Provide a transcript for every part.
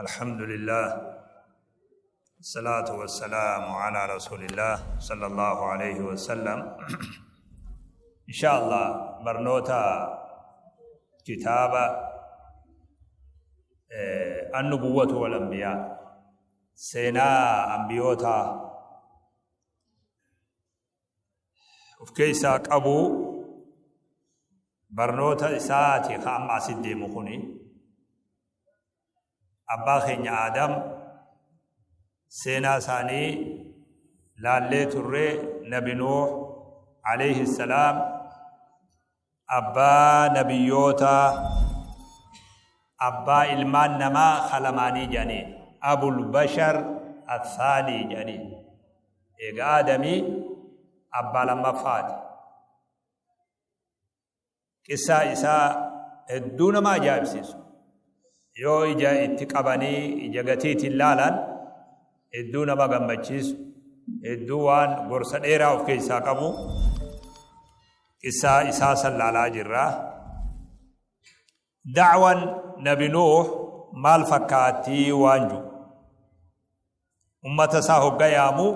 الحمد لله، الصلاة والسلام على رسول الله صلى الله عليه وسلم. إن شاء الله برنوتا كتاب النبوة والأنبياء، سينا أنبيوتا of keessaa qabu barnoota isaati. Ka amma asit deemu kuni abbaa keenya Aadam seenaa isaanii laallee turre. Nabi Nuuh alayhi salaam, abbaa nabiyyoota, abbaa ilmaan namaa kalamaanii jedhaniin, أبو البشر الثاني jedhaniin. Eega Aadamii abbaa lammaffaati. Qissaa isaa hedduu nama ajaa'ibsiisu, yoo ija itti qabanii ija gatiitiin laalan hedduu nama gammachiisu, hedduu waan gorsa dheeraa of keessaa qabu. Qissaa isaa san laalaa jirra. Da'wan Nabi Nuuh maal fakkaattii waan jiru, ummata isaa hogga yaamu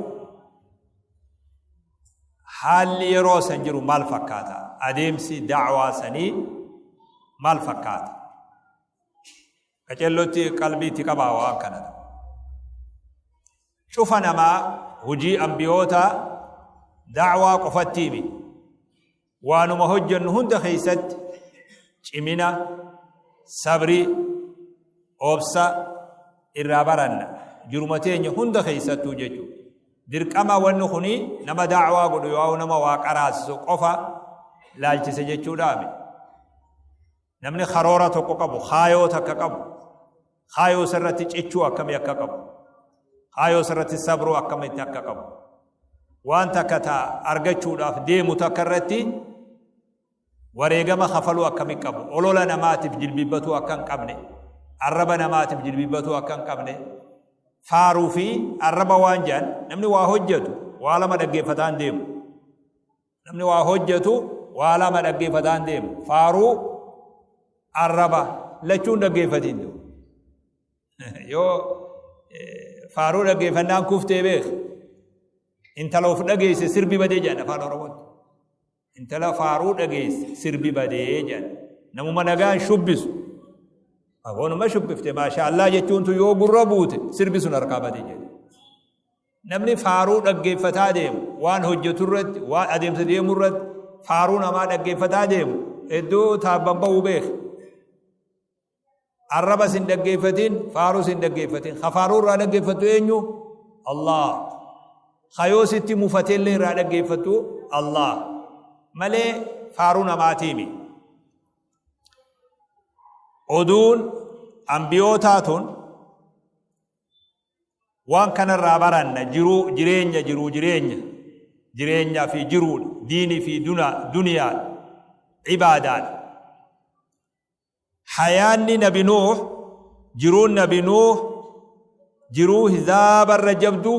haalli yeroo san jiru maal fakkaata? Adeemsi da'waa sanii maal fakkaata? Qacellotti qalbii itti qabaa waan kana. Cufa namaa hujii ambiyoota da'waa qofatti himi, waanuma hojjennu hunda keeysatti cimina, sabrii, obsa irraa baranna, jiruma teenya hunda keeysattuu jechuu. Dirqama wanni kuni nama da'waa godhu yoo nama waa qaraasisu qofa laalchise jechuudhaami. Namni karoora tokko qabu, kaayoo takka qabu, kaayoo sirratti cichuu akkamii akka qabu, kaayoo sirratti sabruu akkamitti akka qabu, waan takka ta argachuudhaaf deemu takka irratti wareegama kafaluu akkamii qabu, olola namaatiif jilbibbatuu akka hin qabne, arraba namaatiif jilbibbatuu akka hin qabne, faaruu fi arraba waan jedhan. Namni waa hojjetu waa lama dhaggeeffataan deemu. Namni waa hojjetu waa lama dhaggeeffataan deemu: faaruu, arraba. Lachuun dhaggeeffatiin jiru. Yoo faaruu dhaggeeffannaan kuftee beek. Intala of dhageesse sirbi badee jedhan afaan Oromootti. Intala faaruu dhageesse sirbi badee jedhan. Namuma nagaan shubbisu, agoonuma shubbifte maashaallaa jechuuntu yoo gurra buute sirbi sun harkaa badee jedhe. Namni faaruu dhaggeeffataa deemu, waan hojjetu irratti, waan adeemsa deemu irratti faaruu namaa dhaggeeffataa deemu hedduu taabban ba'uu beek. Arraba sin dhaggeeffatin, faaruu sin dhaggeeffatin. Ka faaruu irraa dhaggeeffattu eenyu? Allah. Kayoo sitti mufateellee irraa dhaggeeffattu Allah malee faaruu namaatiimi. Oduun ambiyootaa tun waan kanarraa baranna. Jiruu jireenya, jiruu jireenya, jireenyaa fi jiruudha, diinii fi duniyaa, ibaadaadha. Hayaanni Nabi Nuuh, jiruun Nabi Nuuh jiruu hizaabarra jabdu,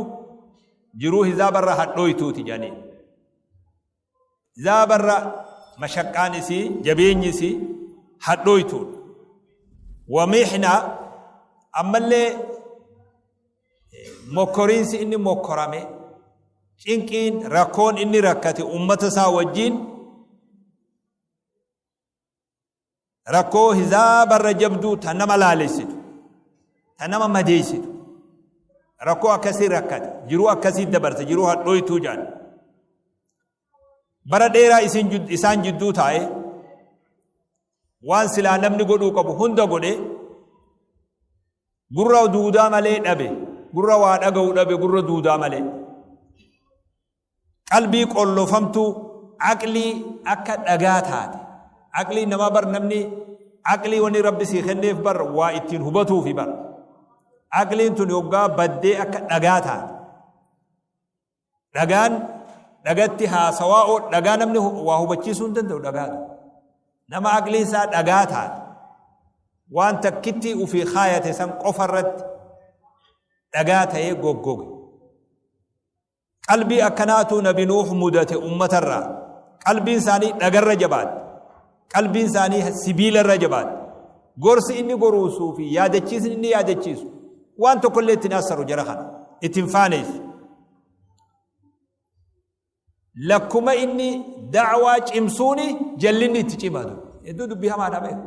jiruu hizaabarra hadhooytuuti jedhanii. Hizaabarra mashaqqaan isii, jabeenyi isii hadhooytuudha. Wamixna ammallee mokkoriinsi inni mokkorame, cinqiin, rakkoon inni rakkate ummata isaa wajjiin rakkoo hizaabarra jabduu, ta nama laalessitu, ta nama madeessitu, rakkoo akkasii rakkate, jiruu akkasii dabarse, jiruu hadhooytuu jedhan. Bara dheeraa isaan jidduu taa'e, waan silaa namni godhuu qabu hunda godhe, gurra duudaa malee dhabe, gurra waa dhaga'u dhabe, gurra duudaa malee. Qalbii qollofamtuu, aqlii akka dhagaa taate. Aqlii namaa bar, namni aqlii wanni Rabbi sii kenneef bar waa ittiin hubatuufi bar. Aqliin tun yoggaa baddee akka dhagaa taate, dhagaan dhagatti haasawaa, dhagaa namni waa hubachiisuu hin danda'u. Dhagaatu nama aqliin isaa dhagaa taate, waan takkitti ufii kaayate san qofa irratti dhagaa ta'ee goggoge. Qalbii akkanaatu Nabi Nuuh mudate ummatarraa. Qalbiin isaanii dhagarra jabaatte. Qalbiin isaanii sibiilarra jabaatte. Gorsi inni goruusuu fi yaadachiisni inni yaadachiisu Waan tokkollee ittiin assaru jara kana. Ittiin faaneessu. Lakkuma inni da'waa cimsuuni jallinni itti cimatu. Hedduu dubbii hamaadha beeku.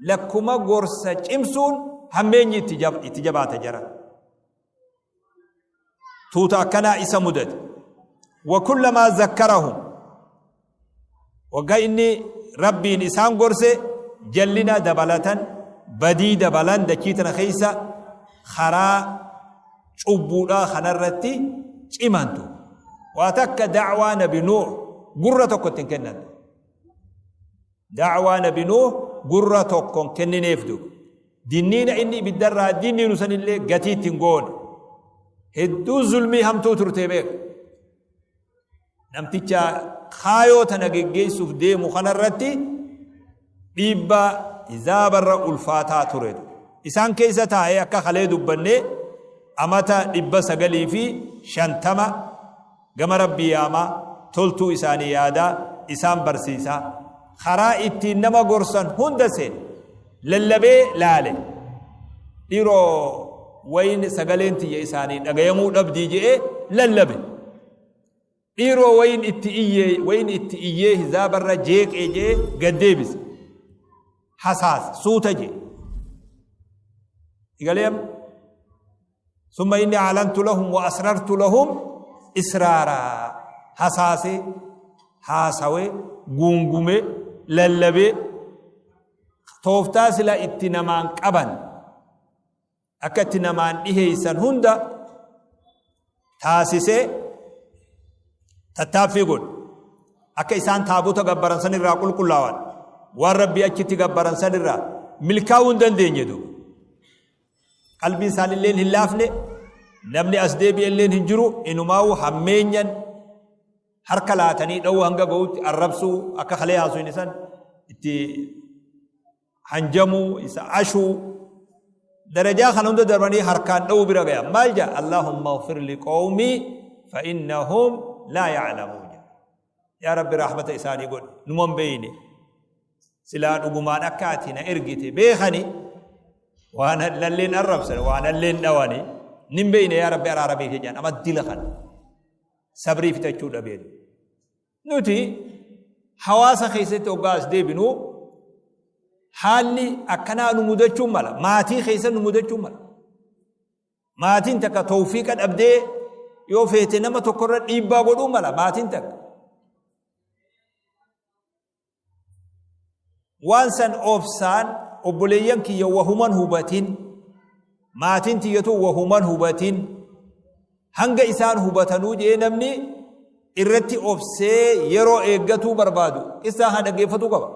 Lakkuma gorsa cimsuun hammeenyi itti jabaata jara. Tuuta akkanaa isa mudate. Wakullamaa zakkarahum. Waggaa inni Rabbiin isaan gorse jallina dabalatan, badii dabalan, dachii tana keessa karaa cubbuudhaa kanarratti cimantu. Waa takka da'waa Nabi Nuuh gurra tokko ittiin kennantu. Da'waa Nabi Nuuh gurra tokko hin kennineef duuba. Dinniina inni ibiddarraa dinniinu sanillee gatii ittiin goone. Hedduu zulmii hamtuu turtee beeka. Namticha kaayoo tana geggeessuuf deemu kanarratti dhiibbaa hizaabarra ulfaataa ture. Isaan keessa taa'ee akka kalee dubbannee amata 950 gama Rabbii yaamaa, toltuu isaanii yaadaa, isaan barsiisaa, karaa ittiin nama gorsan hunda seene, lallabee laale. Dhiiroo wayin sagaleen tiyya isaanii dhagayamuu dhabdii je'ee lallabe. Dhiiroo wayin itti iyyee wayin itti iyyee hizaabarra jeeqee je'ee gad deebise. Hasaase suuta je'e. Igalee amma? Summa inni a'lantu lahum wa asrartu lahum israaraa. Hasaasee, haasawee, guungumee, lallabee tooftaa sila itti namaan qaban akka itti namaan dhiheeysan hunda taasisee tattaaffii godhe. Akka isaan taabota gabbaran san irraa qulqullaawan, waan Rabbii achitti gabbaran san irraa milkaa'uu hin dandeenye duuba. Qalbiin isaanilleen hin laafne, namni as deebi'elleen hin jiru, inumaa'u hammeenyan harka laatanii dha'uu hanga ga'utti arrabsuu, akka kalee haasofne san itti hanjamuu, isa ashuu, darajaa kana hunda darbanii harkaan dha'uu bira gaya. Maal jedha? Allahumma ighfir li qawmii fa innahum laa ya'lamuun. Yaa Rabbi, rahmata isaanii godhi, numan beeyne. Silaa dhugumaan akka ati na ergite beekani waan lalleen arrabsan, waan lalleen dhawani nin beeyne, yaa Rabbi araaramiif jechaan amma dila kana sabrii fitachuu dhabeen. Nuti hawaasa keessatti hoggaa as deebinu haalli akkanaa nu mudachuun mala, maatii keessa nu mudachuun mala. Maatiin takka tawfiiqa dhabdee yoo feete nama tokkorra dhiibbaa godhuu mala maatiin takka. Waan san obsaan, obboleeyyan kiyya wahuman hubatin, maatiin tiyyatu wahuman hubatin, hanga isaan hubatanuu jee namni irratti obsee yeroo eeggatuu barbaadu qissaa kana dhaggeeffatuu qaba.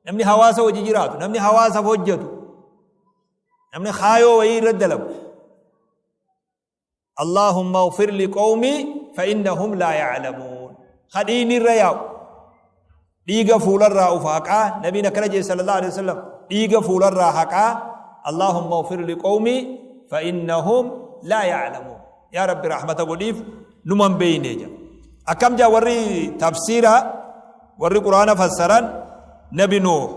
Namni hawaasa hojii jiraatu, namni hawaasaaf hojjetu, namni kaayoo wayii irratti dalagu. Allahumma ighfir li qawmi fa innahum laa ya'lamuun. Ka dhiigni irra yaa'u. Dhiiga fuularraa uf haqaa. Nabiin akkana jedhe sallallahu alaihi wasallam. Dhiiga fuularraa haqaa. Allahumma ighfir li qawmi fa innahum laa ya'lamuun. Yaa Rabbi, rahmata godhiif, numan beeyne jedha. Akkam jaa warri tafsiira, warri Quraana fassaran? Nabi Nuuh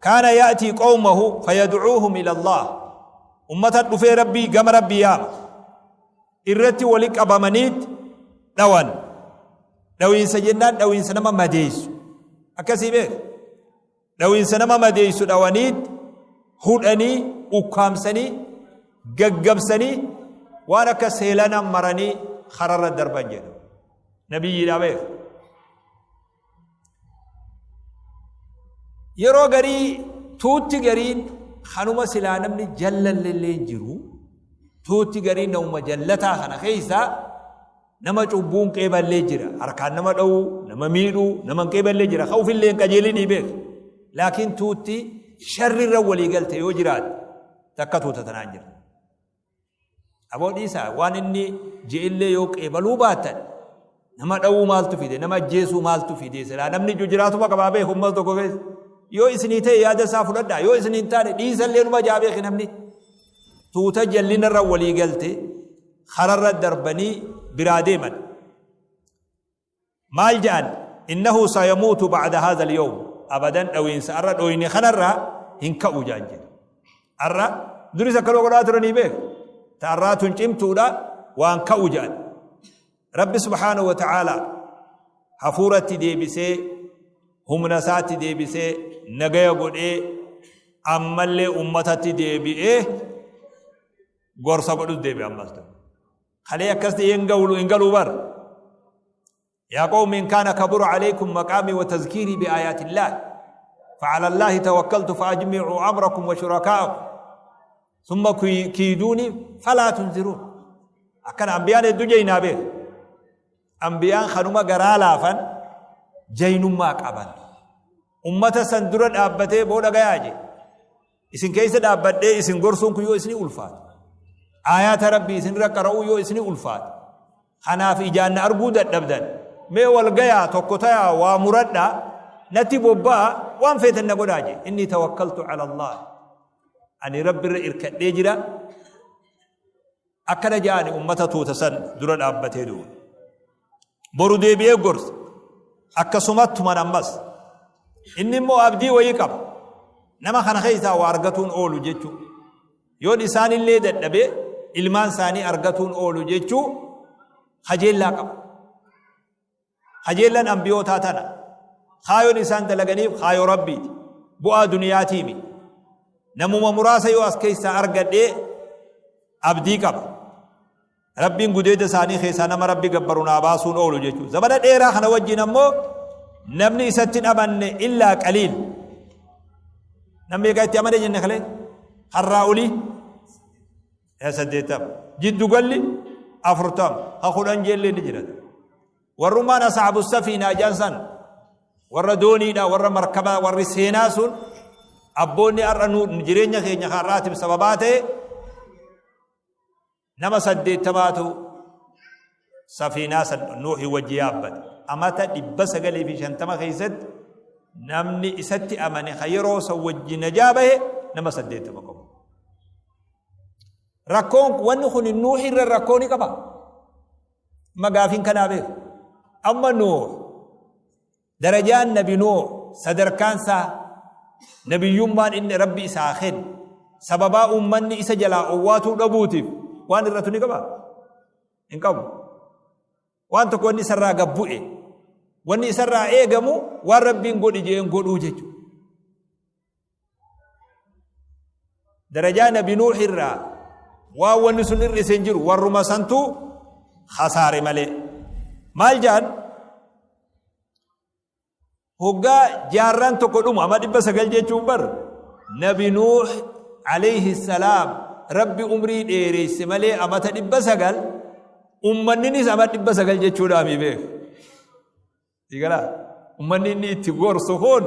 kaana ya'tii qawmahu fayad'uuhum ila Allah. Ummata dhufee Rabbii gama Rabbii yaama. Irratti wali qabamaniit dhawan. Dhawiinsa jennaan dhawiinsa nama madeessu. Akkasii beek. Dhawiinsa nama madeessu dhawaniit hudhanii ukkaamsanii gaggabsanii waan akka seelana maranii kararra darban jedhu. Nabiyyiidhaa beek. Yeroo garii tuutti gariin kanuma silaa namni jallallee jiru, tuutti gariin namuma jallataa kana keessa nama cubbuun qeeballee jira, harkaan nama dha'uu, nama miidhuu, nama hin qeeballee jira, ka ufillee hin qajeelinii beek. Laakiin tuutti sharrirra walii galte yoo jiraate takka tuuta tanaan jira. Aboo dhiisaa, waan inni je'illee yoo qeebaluu baattan, nama dhawuu maaltu fide, nama ajjeesuu maaltu fide? Silaa namni ijju jiraatuma qabaa beeku ummata tokko keessa. Yoo isinii ta'e yaada isaa fudhadhaa, yoo isinii hin taane dhiisallee numa jaa beeki namni. Tuuta jallinarra walii galte kararra darbanii biraa deeman. Maal ja'an? Innahu sayamuutu ba'da haadha al-yawm. Abadan dhawiinsa arra dhooyne kanarraa hin ka'u ja'an jedhe. Arra Duris akkanuma godhaa turanii beek. Ta'arraa tun cimtuudha waan ka'u jedhan. Rabbi subhaanahu wa ta'aalaa hafuuratti deebisee humna isaatti deebisee nagaya godhee ammallee ummatatti deebi'ee gorsa godhus deebi'e ammas. Kalee akkas ta'e hin galu hin galuu bar. Yaa qawmi in kaana kabura alaykum maqaamii wa tazkiirii bi aayaatillaah فعلى الله توكلت فأجمعوا أمركم وشركاءكم ثم كيدوني فلا تنذرون أكن أنبياء hedduu jaynaa beek. Ambiyaan kanuma garaa laafan jaynummaa qaban. Ummata san dura dhaabbatee booda gayaa je. Isin keessa dhaabbadhee isin gorsuun kun yoo isinii ulfaate. Aayaata Rabbii isin irra qara'uu yoo isinii ulfaate. Kanaaf ijaan na arguu dadhabdan. Mee wal gayaa tokko tayaa waa muradhaa natti bobba'a waan feetan na godhaa je. Inni tawakkaltu ala Allah. Ani Rabbi irra irkadhee jira. Akkana ja'ani ummata tuuta san dura dhaabbatee du'u. Boru deebi'ee gorsa. Akkasumatti tuman ammas. Inni immoo abdii wayii qaba. Nama kana keessaa waa argatuun oolu jechuu. Yoon isaanillee dadhabee ilmaan isaanii argatuun oolu jechuu kajeellaa qaba. Kajeellan ambiyootaa tana. Kaayoon isaan dalaganiif kaayoo Rabbiiti. Bu'aa duniyaatiimi. Namuma muraasa yoo as keessaa argadhee abdii qaba. Rabbiin gudeeda isaanii keessaa nama Rabbi gabbaru naa baasuun oolu jechuudha. Zamana dheeraa kana wajjin ammoo namni isatti hin amanne illaa qaliil. Namni egaa itti amane jenne kalee har'aa olii 80 jiddu galli 40 ha 10 jeellee ni jira. Warrummaan asaabu safiinaa jedhan san warra dooniidha warra markabaa warri seenaa sun abboonni har'a nu jireenya keenya har'aatiif sababaa ta'e nama 80tu safiinaa san Nuuhi wajji yaabbate. Amata 950 keessatti namni isatti amane ka yeroo san wajji najaa bahe nama 80 qofa. Rakkoon wanni kun Nuuhi irra rakkoo ni qaba. Amma gaafiin kanaa beeku. Amma Nuuh darajaan nabi Nuuh sadarkaan isaa nabiyyummaan inni rabbi isaa kenne sababaa uummanni isa jalaa owwaatuu dhabuutiif waan irratu ni qabaa? Hin qabu. Waan tokko wanni isarraa gad bu'e wanni isarraa eegamu waan rabbiin godhi jeen godhuu jechuudha. Darajaa nabi Nuuh irraa waan wanni sun hir'ise hin jiru warruma santu khasaare malee. Maal jaan hoggaa jaarraan tokko dhumu amma 900 jechuun bar nabi Nuuh alayhi salaam rabbi umrii dheereyse malee amata 900 ummanninis ama 900 jechuudhaami beek. Sigalaa ummanni inni itti gorsu kun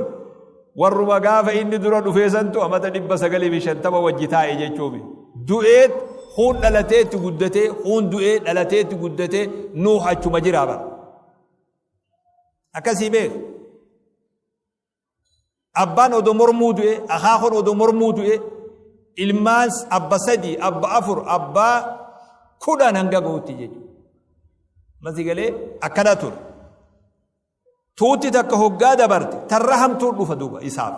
warruma gaafa inni dura dhufee santu amata 950 wajji taa'e jechuumi. Du'eet huun dhalatee itti guddatee huun du'ee dhalatee itti guddatee Nuuh achuma jiraa bara. Akkasii beek. Abbaan odoo mormuu du'e, akaakoon odoo mormuu du'e, ilmaan abba sadii, abba afur, abbaa 10 hanga gahutti jechuudha. Masi galee akkana ture. Tuutti takka hoggaa dabarte tarra hamtuun dhufa duuba isaaf.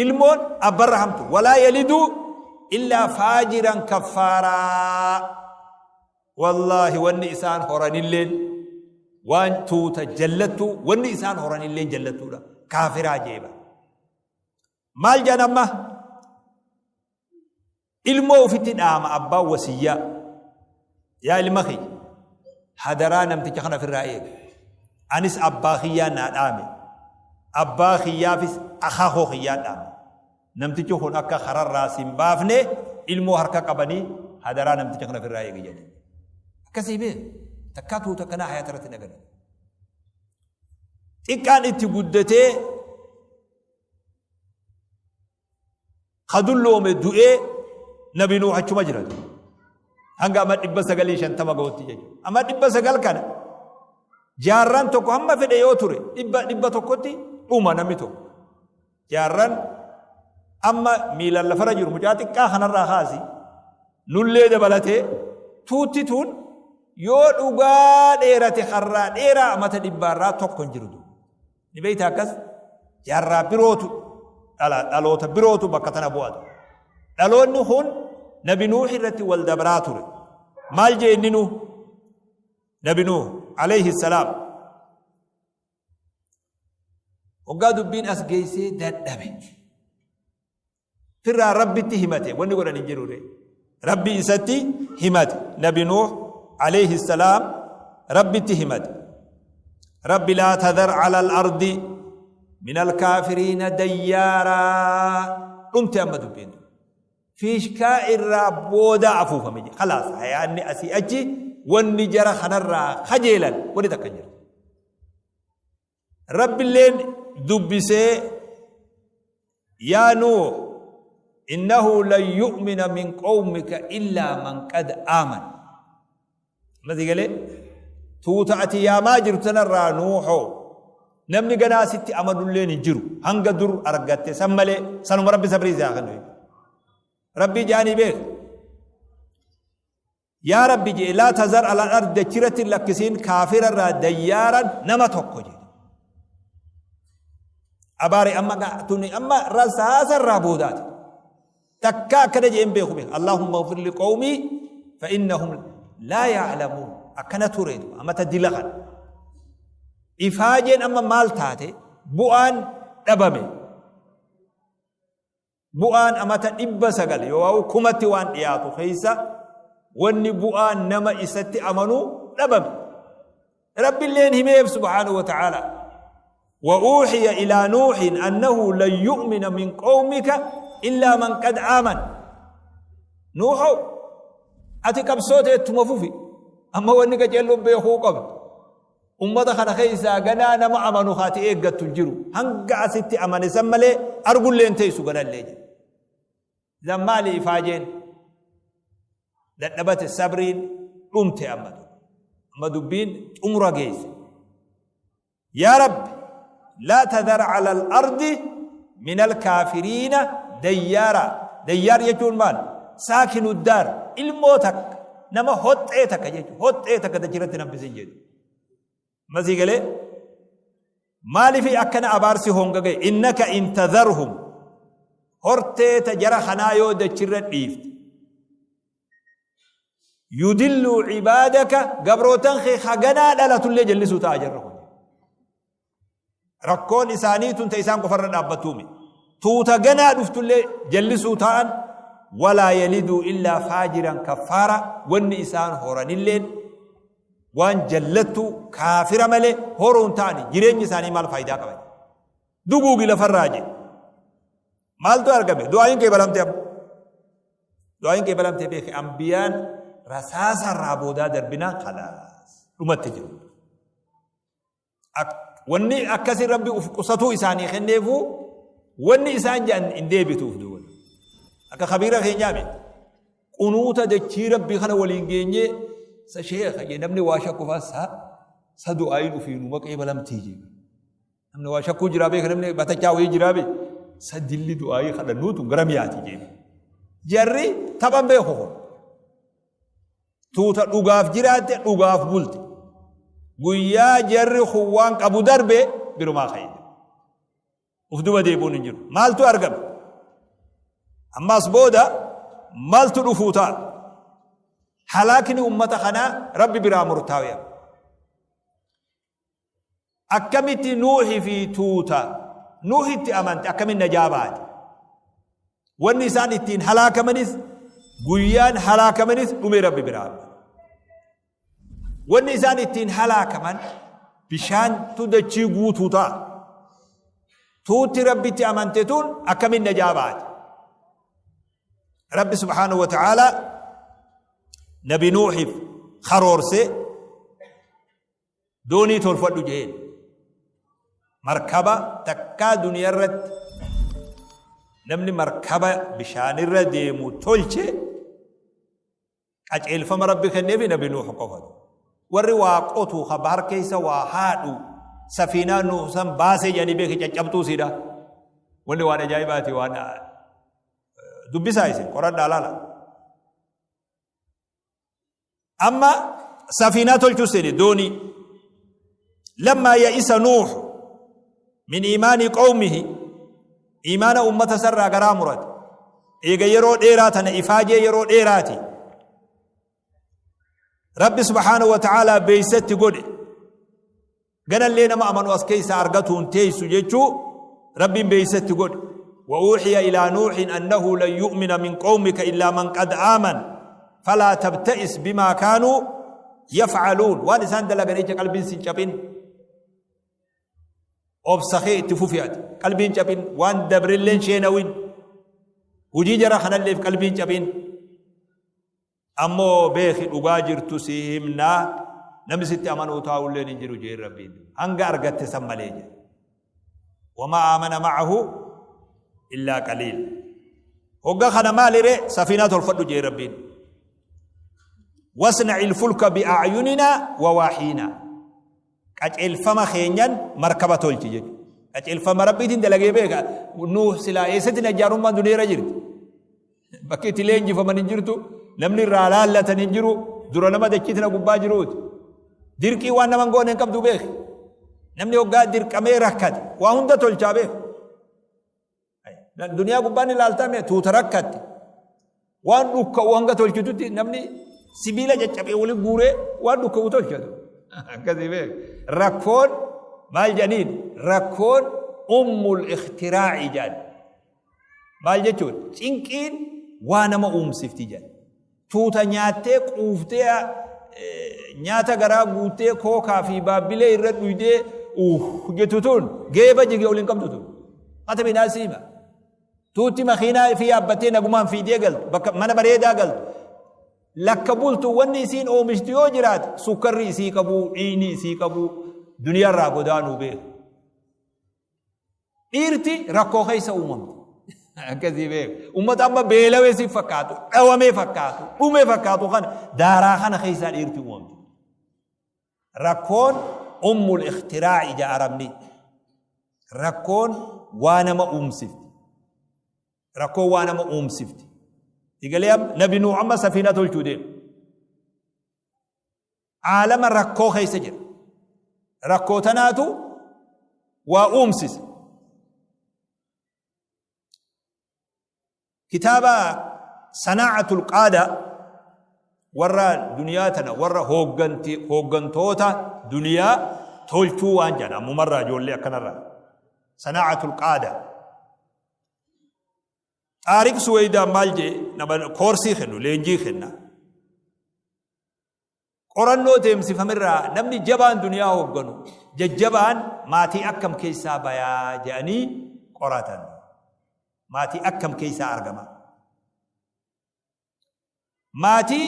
Ilmoon abbarra hamtu. Walaa yaliduu illaa faajiran kaffaaraa. Wallaahi wanni isaan horanilleen waan tuuta jallattuu wanni isaan horanilleen jallattuudha. Kaafiraa jeeba. Maal jedhan amma? Ilmoo ofitti dhaama abbaan wasiyyaa. Yaa ilma kiyya hadaraa namticha kana ofirraa eega. Anis abbaa kiyyaa naa dhaame. Abbaa kiyyaafis akaakoo kiyyaa dhaame. Namtichi kun akka kararraa sin baafne ilmoo harka qabanii hadaraa namticha kana ofirraa eegi jedhanii. Akkasii bee takkaa tuuta akkanaa hayaata irratti hin agarre. Xiqqaan itti guddatee ka dulloome du'ee nabi Nuuh achuma jira. Hanga amma 950 gahutti jechuudha. Amma 900 kana jaarraan tokko hamma fedhe yoo ture 100tti dhuma namni tokko. Jaarran amma miilaan lafarra jiru mucaa xiqqaa kanarraa kaasi nullee dabalatee tuutti tun yoo dhugaa dheerate harraa dheeraa amata dhibbaarraa tokko hin jiru. Ni beekta akkas jaarraa birootu dhala dhaloota birootu bakka tana bu'atu. Dhaloonni kun Nabi Nuuh irratti wal dabraa ture. Maal jee inni Nuuh? Nabi Nuuh alayhi salaam. Hoggaa dubbiin as geessee dadhabe. Firraa Rabbitti himate wanni godhan hin jiru ree. Rabbi isatti himate. Nabi Nuuh alayhi salaam Rabbitti himate. Rabbi laa tadhar ala al-ardi min al-kaafiriina dayyaaraa. Dhumte amma dubbiin. Fiishkaa irraa boodaa afuufame jedhe. Khalaas hayaanni asii achi wanni jara kanarraa kajeelan wanni takka hin jirtu. Rabbilleen dubbisee yaa Nuuh innahu lan yu'mina min qawmika illaa man qad aaman. Amma si galee tuuta ati yaamaa jirtu tanarraa Nuuhoo namni ganaa sitti amanulleen hin jiru hanga dur argatte san malee sanuma rabbi sabrii isaa kennu. Rabbii jaanii beeka. Yaa Rabbi je'e laa tazar ala ardi dachirratti hin lakkisiin kaafira irraa dayyaaran nama tokko jedhe. Abaare amma tuni amma rasaasa irraa boodaati. Takka akkana je'een beeku beeka. Allahumma ighfir li qawmii fa innahum laa ya'lamuun. Akkana ture amata dila kana. Ifaajeen amma maal taate bu'aan dhabame. Bu'aan amata 900 yookaan kumatti waan dhiyaatu keessa wanni bu'aan nama isatti amanuu dhabame. Rabbilleen himeef subhaanahu wa ta'ala. وأوحي إلى نوح أنه لن يؤمن من قومك إلا من قد آمن نوح أتي قبصوت اتمفوفي أما وانك جلو بيخو قبل Ummata kana keessaa ganaa nama amanu ka ati eeggattu hin jiru. Hanga asitti amane san malee argullee hin teessu ganallee jedhe. Idan maali ifaajeen? Dadhabate sabriin dhumte amma. Amma dubbiin xumura geesse. Yaa Rabbi laa tadhar ala al-ardi min al-kaafiriina dayyaara. Dayyaar jechuun maal? Saakinu daar ilmoo takka nama hoxxee takka jechuudha. Hoxxee takka dachirratti nambisin jedhu. Masii galee maaliif akkana abaarsi honga gahe innaka in tadharhum hortee ta jara kanaa yoo dachirra dhiifte yudilluu cibaadaka gabrootan kee haganaa dhalatullee jallisuu ta'a jarra kun. Rakkoon isaanii tun ta isaan qofarra dhaabbattuumi. Tuuta ganaa dhuftullee jallisuu ta'an walaa yaliduu illaa faajiran kaffaara wanni isaan horanilleen waan jallattu kaafira malee horuun ta'ani jireenyi isaanii maal faayidaa qaban. Duguugi lafarraa jedhe. Maaltu argame? Du'aayin kee balamte amma. Du'aayin kee balamte beeki ambiyaan rasaasa irraa boodaa darbinaan khalaas dhumatti jiru. Wanni akkasi rabbi uf qusatuu isaanii kenneefu wanni isaan jedhan hin deebituuf duuba. Akka kabiira keenyaa miti. Qunuuta dachii rabbi kana waliin geenyee sa sheekha jee namni waa shakku faa sa sa du'aayin ufiinuma qeebalamtii jee. Namni waa shakkuu jiraa beeka namni batachaa wayii jiraa beeka. Sa dilli du'aayii kadhannuutu gara miyaati jee. Jarri taphan beeku kun. Tuuta dhugaaf jiraatte dhugaaf bulte. Guyyaa jarri kun waan qabu darbe birumaa ka'e. Uf duba deebi'uun hin jiru. Maaltu argame? Ammaas booda maaltu dhufuu ta'a? Halaakni ummata kanaa Rabbi biraa murtaa'e. Akkamitti Nuuhi fi tuuta Nuuhitti amante akkamiin najaa baate? Wanni isaan ittiin halaakamanis guyyaan halaakamanis dhumee Rabbi biraa. Wanni isaan ittiin halaakaman bishaantu dachii guutuu ta'a. Tuutti Rabbitti amante tun akkamiin najaa baate? Rabbi subhaanahu wa ta'aalaa Nabi Nuuhiif karoorsee Doonii tolfadhu jeen. Markaba takkaa duniyaa irratti namni markaba bishaanirra deemu tolche qaceelfama rabbi kenneefi nabi Nuuh qofatu. Warri waa qotu ka bahar keessa waa haadhu safiinaa Nuuh san baasee jedhanii beeki caccabtuu siidha. Wanni waan ajaa'ibaati waan dubbisaa isin qoradhaa laala. Amma safiinaa tolchuu seene doonii. Lammaa ya'isa Nuuh min iimaanii qawmihi iimaana ummata isarraa garaa murate. Eega yeroo dheeraa tana ifaajee yeroo dheeraati. Rabbi subhaanahu wa ta'aalaa beeysatti godhe. Ganallee nama amanu as keessaa argatuun teessu jechuu Rabbiin beeysatti godhe. وأوحي إلى نوح أنه لن يؤمن من قومك إلا من قد آمن فلا تبتئس بما كانوا يفعلون. وان إنسان دلقن إيجا قلبين سنشبين obsa kee itti fufi ati qalbiin cabin waan dabrilleen sheenawin hujii jara kanalleef qalbiin cabin ammoo beeki dhugaa jirtu si himnaa namni sitti amanuu taa'ulleen hin jiru jeen rabbiin hanga argatte san malee jedhe wamaa aamana ma'ahu illaa qaliil hogga kana maalire safiinaa tolfadhu jeen rabbiin wasna'i ilfulka bi'aayuninaa wa waahiinaa Qaceelfama keenyan markaba tolchi jechuudha. Qaceelfama Rabbiitiin dalagee beeka. Nuuh silaa eessatti najjaarummaan duniyaa irra jirti. Bakki itti leenjifaman hin jirtu. Namni irraa laallatan hin jiru. Dura nama dachii tana gubbaa jiruuti. Dirqii waan nama hin goone hin qabdu beeki. Namni hoggaa dirqamee rakkate waa hunda tolchaa beeka. Duniyaa gubbaan ilaaltaa mee tuuta rakkatte. Waan dhukka'u hanga tolchitutti namni sibiila caccabee waliin guuree waan dhukka'u tolchatu. Akkasii beek. Rakkoon maal jedhaniin rakkoon ummul ikhtiraa'i jedhan. Maal jechuun cinqiin waa nama uumsifti jedhan. Tuuta nyaattee quuftee nyaata garaa guuttee kookaa fi baabbilee irra dhuydee uff jettu tun geeba jige ol hin qabdu tun. Mata binaa siima. Tuutti makiinaa fi yaabbattee nagumaan fiidee galtu bakka mana bareedaa galtu. Lakka bultu wanni isiin oomishtu yoo jiraate sukkarri isii qabuu dhiigni isii qabuu duniyaarraa godaanuu beeku. Dhiirti rakkoo keessa uumamte. Akkasii beeku. Uummata amma beelawee si fakkaatu, dhawamee fakkaatu, dhumee fakkaatu kana daaraa kana keessaa dhiirti uumamte. Rakkoon ummul ikhtiraa'i ija arabni. Rakkoon waa nama uumsifti. Rakkoon waa nama uumsifti. Egalee nabi Nuuh amma safiinaa tolchuu deema. Aalama rakkoo keessa jira. Rakkoo tanaatu waa uumsisa. Kitaaba Sanaa'atul Qaada warra duniyaa tana warra hooggantoota duniyaa tolchuu waan jedhan ammumarraa ijoollee akkanarraa. Sanaa'atul Qaada. Xaariq Suweydaan maal jee nama koorsii kennu leenjii kenna. Qorannoo deemsifamerraa namni jabaan duniyaa hoogganu jajjabaan maatii akkam keessaa bayaa jedhanii qoratan. Maatii akkam keessaa argama. Maatii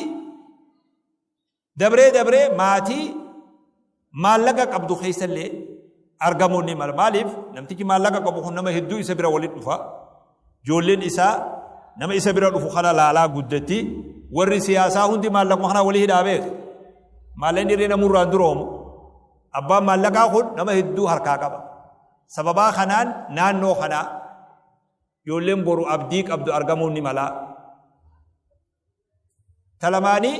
dabree dabree maatii maallaqa qabdu keessallee argamuun ni mala. Maaliif namtichi maallaqa qabu kun nama hedduu isa bira walitti dhufa. Ijoolleen isaa nama isa bira dhufu kana laalaa guddatti. Warri siyaasaa hundi maallaquma kana walii hidhaa beeka. Maallaqni irree namurraan duroomu. Abbaan maallaqaa kun nama hedduu harkaa qaba. Sababaa kanaan naannoo kanaa ijoolleen boru abdii qabdu argamuun ni mala. Talamaanii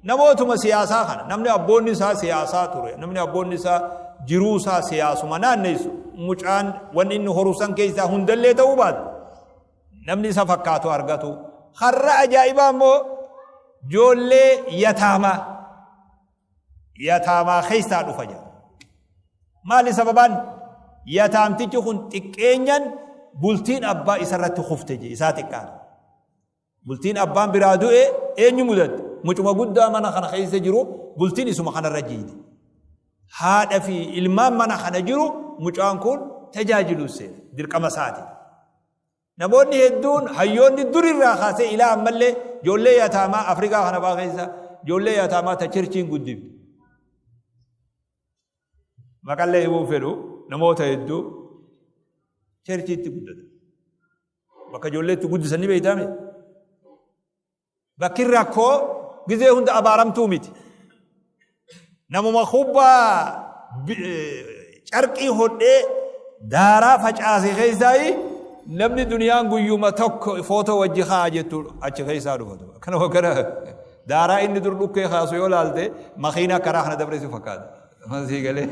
namootuma siyaasaa kana namni abboonni isaa siyaasaa ture namni abboonni isaa jiruu isaa siyaasuma naanneessu mucaan wanni inni horu san keessaa hundallee ta'uu baatu namni isa fakkaatu argatu har'a ajaa'ibaa immoo ijoollee yataamaa yataamaa keessaa dhufa jedha. Maali sababaan yataamtichi kun xiqqeenyan bultiin abbaa isarratti kufte je isaa xiqqaadha. Bultiin abbaan biraa du'e eenyu mudatte? Mucuma guddaa mana kana keessa jiru bultiin isuma kanarra jiite. Haadha fi ilmaan mana kana jiru mucaan kun tajaajiluu seena dirqama isaati. Namoonni hedduun hayyoonni durirraa kaasee ilaa ammallee ijoollee yataamaa Afrikaa kana fa'aa keessa ijoollee yataamaa ta cherchiin guddifte. Maqallee himuu fedhu namoota hedduu cherchiitti guddata. Bakka ijoollee itti guddisan ni beektaame. Bakki rakkoo gizee hunda abaaramtuu miti. Namuma kubbaa carqii hodhee daaraa facaase keessaa namni duniyaan guyyuma tokko footoo wajji kaa jettu achi keessaa dhufatu. Kana kana daaraa inni dur dhukkee kaasu yoo laalte makiinaa karaa kana dabre si fakkaata. Masii galee.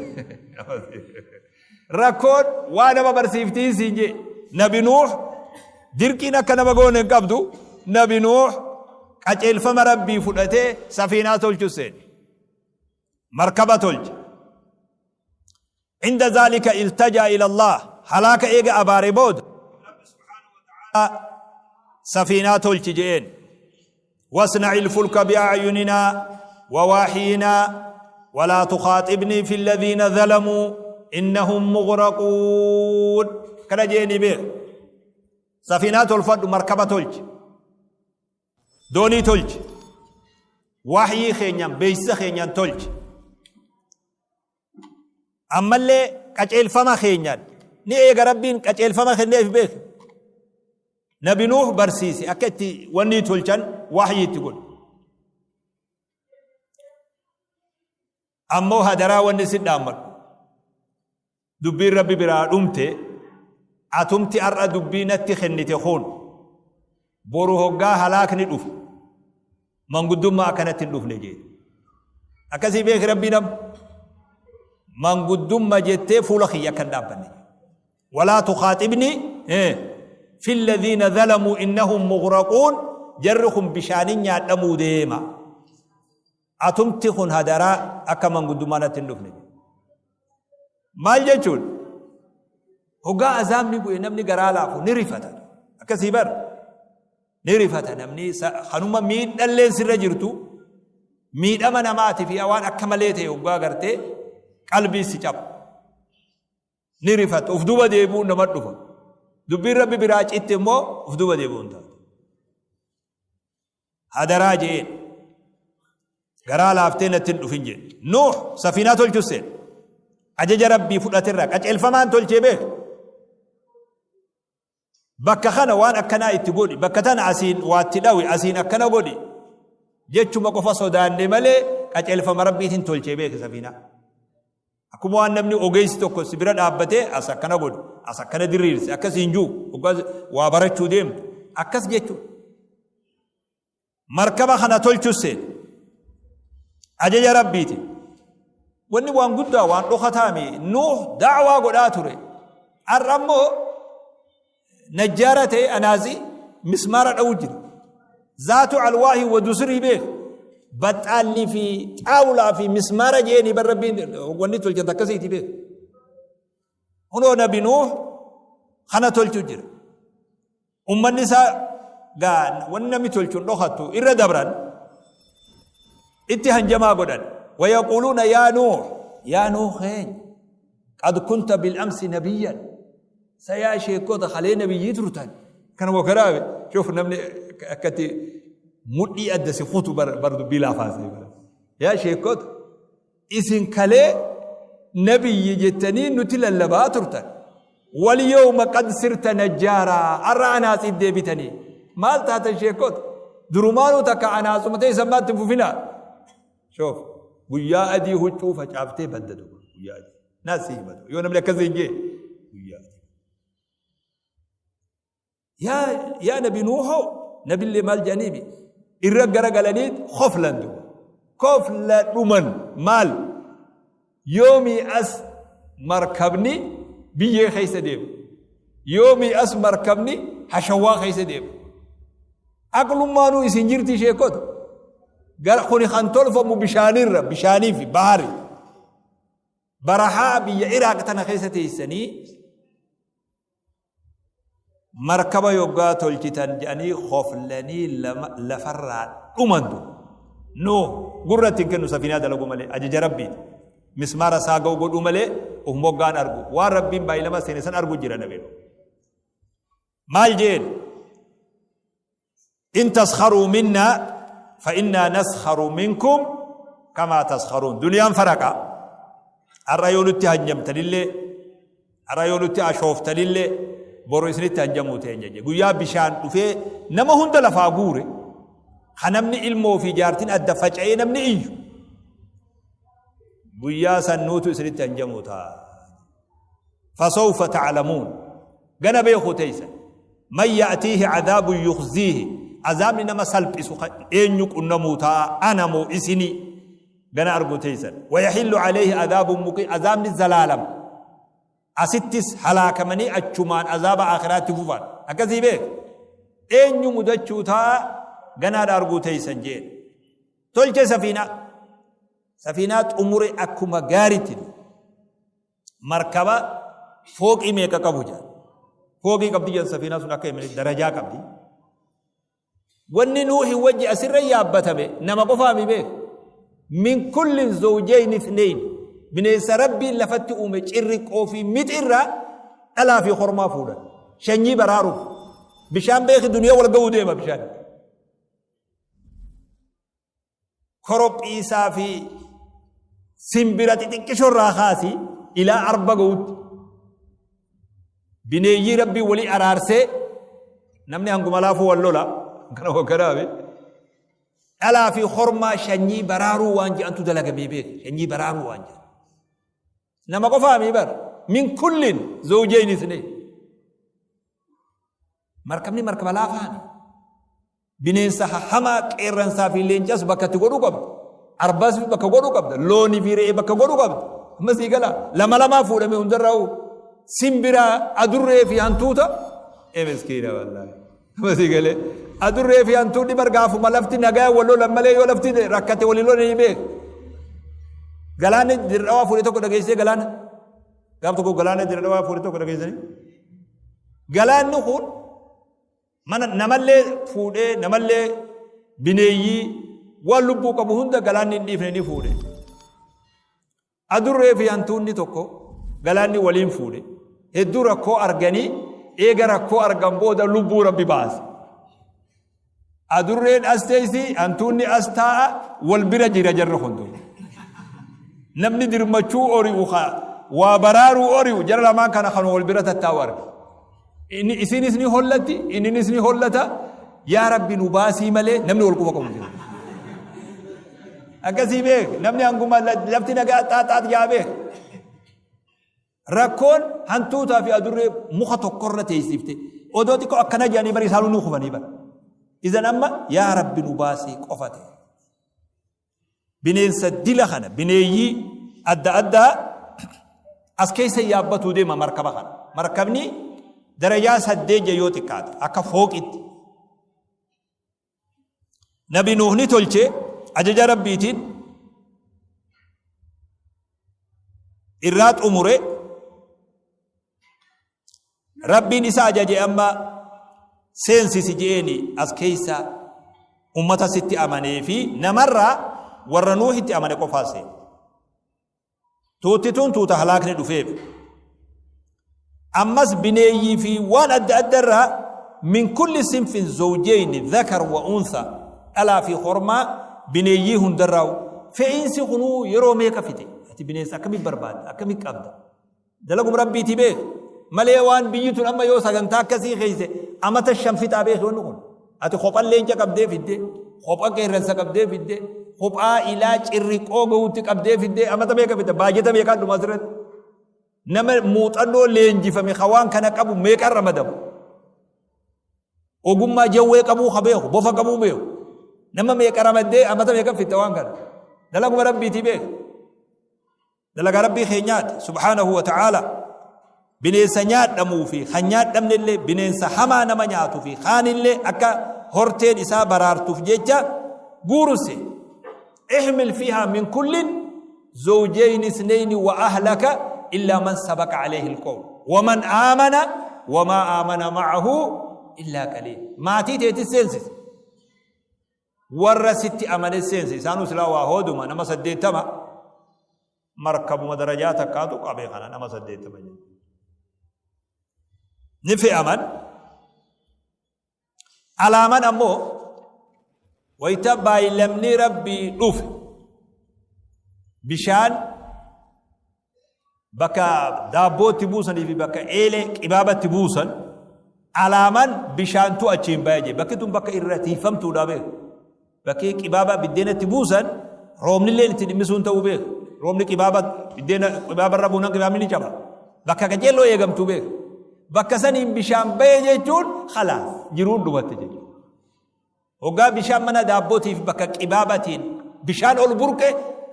Rakkoon waa nama barsiiftii siin jee. Nabi Nuuh Dirqiin akka nama goone hin qabdu. Nabi Nuuh qajeelfama Rabbii fudhatee safiinaa tolchu seene. Markaba tolche. Inda zaalika iltajaa ila Allah halaaka eega abaare booda Rabbi subhaanahu wa ta'ala safiinaa tolchi je'een. Wasna'i ilfulka bi'a'yuninaa wa waaxiyinaa walaa tukhaaxibnii fi alladhiina zalamuu innahum mughraquun. Kana je'eenii beeka. Safiinaa tolfadhu, markaba tolchi. Doonii tolchi. Wahyii keenyaan, beeksisa keenyaan tolchi. Ammallee qaceelfama keenyaan ni eega. Rabbiin qaceelfama kenneef beek. Nabi Nuuh barsiise akka itti wanni tolchan, wahyii itti godhe. Ammoo hadaraa wanni si dhaammadhu. Dubbiin Rabbi biraa dhumte, atumti har'a dubbii natti kennite kun boru hoggaa halaakni dhufu manguddummaa akkanatti hin dhufne jee. Akkasii beeki, Rabbii nam manguddumma jettee fuula kiyya akka hin dhaabbanne. Walaa tukhaaxibni fi alladhiina zalamuu innahum mughraquun, jarri kun bishaanin nyaadhamuu deema. Atumti kun hadaraa akka manguddummaa natti hin dhufne. Maal jechuun? Hoggaa azaabni bu'e namni garaa laafu ni rifata. Akkasii bar ni rifata namni. Kanuma miidhalleen sirra jirtu, miidhama namaati fi waan akka malee ta'e hoggaa gartee qalbii si caba. Ni rifata, uf duuba deebi'uun nama dhufa. Dubbiin Rabbi biraa citte immoo uf duuba deebi'uun taate. Hadaraa je'een. Garaa laaftee natti hin dhufin jedhe. Nuuh safiinaa tolchus seene. Ajaja Rabbii fudhaterraa qaceelfamaan tolchee beeka. Bakka kana waan akkanaa itti godhi, bakka tana asiin waatti dhawi, asiin akkana godhi jechuma qofa sodaanne malee qaceelfama Rabbiitiin tolchee beeka safiinaa. Akkuma waan namni ogeessi tokko si bira dhaabbatee as akkana godhi, as akkana diriirsi, akkas hin jiru, waa barachuu deemtu. Akkas jechuudha. Markaba kana tolchus seene. Ajaja Rabbiiti. Wanni waan guddaa, waan dhokataami. Nuuh da'waa godhaa ture. Har'a immoo najjaara ta'e, anaazii mismaara dha'uu jira. Zaatu alwaahi wa dusurii beek. Baxxaalli fi xaawulaa fi mismaara jeeni bar Rabbiin wanni tolchan akkasiiti beek. Hunoo Nabi Nuuh kana tolchuu jira. Ummanni isaa gaa wanni namni tolchu hin dhokattu, irra dabran, itti hanjamaa godhan. Wayaquuluuna yaa Nuuh, yaa Nuuh keenya, qad kunta bil amsi nabiyyan, sa yaa sheekota kalee nabiyyii turtan. Kana wakaraabe shuf, namni akkatti mudhii adda si kutu bar bar dubbii laafaasee bara. Yaa sheekota, isin kalee nabiyyi jettanii nuti lallabaa turtan. Wal yawma qad sirta najjaaraa, har'a anaatsiif deebitanii maal taatan sheekota? Durumaanuu takka anaatsuma ta'e sammaatti hin fufinaa. Shoof, guyyaa adii huccuu facaaftee badda duuba, guyyaa adii naas si himatu yoo namni akkas hin jee, guyyaa adii. Yaa Nabi Nuuhoo, nabillee maal jedhaniimi irra garagalanii koflan duuba, kofla dhuman. Maal, yoomii as markabni biyyee keessa deema? Yoomii as markabni hashawwaa keessa deema? Aqlummaanuu isin jirti sheekota? Gara kuni kan tolfamu bishaanirra, bishaanii fi bahari barahaa biyya Iraaq tana keessa teessanii markaba yoggaa tolchitan jedhanii koflanii lafarraa dhumantu. Nuuh gurra ittiin kennu, safiinaa dalagu malee, ajaja Rabbiiti. Mismaara isaa ga'u godhuu malee uf moggaan argu. Waan Rabbiin baay'ilama seene san argu jira nabi. Maal jeen? In taskharuu minna fa innaa naskharu minkum kamaa taskharuun. Duniyaan faraqa. Har'a yoo nutti hanjamtanillee, har'a yoo nutti ashooftanillee, boru isinitti hanjamuu teenya jedhe. Guyyaa bishaan dhufee nama hunda lafaa guure, ka namni ilmoo fi jaartiin adda faca'ee namni iyyu, guyyaa san nuutu isinitti hanjamuu ta'a. Fasawfa ta'lamuun, gana beekuu teeysan, man ya'tiihi cadaabun yukhziihi, azaabni nama salphisu eenyu qunnamuu ta'a, ana moo isinii, gana arguu teeysan. Wayaxillu calayhi adaabun muqiim, azaabni zalaalam asittis halaakamanii achumaan azaaba aakhiraatti fufan. Akkasii beek. Eenyu mudachuu ta'a ganaadha arguu teeysan jeen. Tolche safiinaa. Safiinaa xumure akkuma gaaritti. Markaba fooqii meeqa qabu jedhan. Fooqii qabdi jedhan safiinaa sun akka himanii darajaa qabdi. Wanni Nuuhi wajji asirra yaabbatame nama qofaa mi beeku. Min kullin zawjayni ithnayn. Bineensa Rabbiin lafatti uume cirriqqoo fi mixirraa dhalaa fi kormaa fuudhan. Shanyii baraaruuf. Bishaan beeki duniyaa wal ga'uu deema bishaan. Korophiisaa fi simbira xixiqqishoo irraa kaasi ilaa arba ga'utti. Bineeyyii Rabbii walii araarsee namni hanguma laafuu wal lola. Kana hogganaame. Dhalaa fi hormaa shanyii baraaruu waan jedhantu dalagamee beeka. Shanyii baraaruu waan jedhan. Nama qofaa mii bar. Min kullin zawjayni isnee. Markabni markaba laafaani. Bineensa hamaa qeerransaa fi leencas bakka itti godhuu qabda. Arbas bakka godhuu qabda. Loonii fi re'ee bakka godhuu qabda. Amma sii gala. Lama lamaa fuudhame hundarraa simbiraa adurree fi hantuuta. Ee miskiina wallaahi. Amma sii galee. Adurree fi hantuunni bar gaafuma lafti nagaa wal lolan malee yoo lafti rakkate walii lolan ni beeku. Galaanni dirqawaa fuudhee tokko dhageessee galaana. Gaaf tokko galaana dirqawaa fuudhee tokko dhageessanii. Galaanni kun Mana namallee fuudhee namallee bineeyyii waan lubbuu qabu hunda galaanni hin dhiifne ni fuudhe. Adurree fi hantuunni tokko galaanni waliin fuudhe. Hedduu rakkoo arganii eega rakkoo argan booda lubbuu rabbi baase. Adurreen as teessi hantuunni as taa'a wal bira jira jarri kun. Namni dirmachuu ori'u waa baraaruu ori'u jara lamaan kana kan wal bira tattaa'u arga. Inni isinis ni hollatti, inninis ni hollata. Yaa Rabbi nu baasii malee namni wal quba qabu jiru. Akkasii beek namni hanguma lafti nagaa xaaxaat yaa beek. Rakkoon hantuutaa fi adurree muka tokkorra teessifte. Odoo xiqqoo akkana jedhanii bari isaanuu ni kufanii bara. Izan amma yaa Rabbi nu baasii qofa ta'e. Bineensa dila kana bineeyyii adda addaa as keessa yaabbatuu deema markaba kana. Markabni darajaa saddeet yoo xiqqaate akka fooqitti. Nabi Nuuh ni tolche ajaja Rabbiitiin irraa xumure. Rabbiin isa ajaje amma seensisi je'eeni as keessa ummata sitti amanee fi namarraa warra Nuuhitti amane qofaa seene. Tuutti tun tuuta halaakni dhufeef. Ammas bineeyyii fi waan adda adda irraa min kulli sinfin zawjeyni dhakar wa untha dhalaa fi hormaa bineeyyii hundarraa fe'iinsi kunuu yeroo meeqa fite ati bineensa akkamii barbaadda akkamii qabda Dalaguma Rabbiitii beeki. Malee waan biyyi tun amma yoo sagantaa akkasii keeyse amata shan fixaa beeki wanni kun. Ati kophan leenca qabdee fidde, kopha qeerransa qabdee fidde, kophaa ilaa cirriqoo gahuutti qabdee fidde amata meeqa fidda baajata meeqaan dhuma asirratti. Nama muuxannoo leenjifame ka waan kana qabu meeqaan ramadamu. Ogummaa jawwee qabuu ka beeku, bofa qabuu beeku. Nama meeqa ramaddee amata meeqa fixxa waan kana. Dalaguma Rabbiitii beeki. Dalagaa Rabbii keenyaati subhaanahu wa ta'aala. Bineensa nyaadhamuu fi kan nyaadhamne illee bineensa hamaa nama nyaatu fi kaanillee akka horteen isaa baraartuuf jecha guuruse. Ihmil fiihaa min kullin zawjayni isnayni wa ahlaka illaa man sabaqa alayhi alqawl wa man aamana wa maa aamana ma'ahu illaa qaliil. Maatii teetis seensise. Warra sitti amane seensi isaanuu silaa waa hooduma nama 80 markabuma darajaa takkaatu qabe kana nama 80 jedhu. Ni fe'aman. Alaaman ammoo wayita baay'ilamni rabbii dhufe bishaan bakka daabbootti buusanii fi bakka eelee qibaabatti buusan alaaman bishaantu achiin baya jee bakki tun bakka irra tiifamtuudha beeku bakki qibaaba biddeenatti buusan roobnillee itti dhimmisuun ta'uu beeku roobni qibaaba biddeena qibaaba irra buunan qibaabni ni caba bakka qajeelloo eegamtuu beeku bakka saniin bishaan baye jechuun khalaas jiruun dhumatte jechuudha. Hoggaa bishaan mana daabbootiif bakka qibaabatiin bishaan ol burqe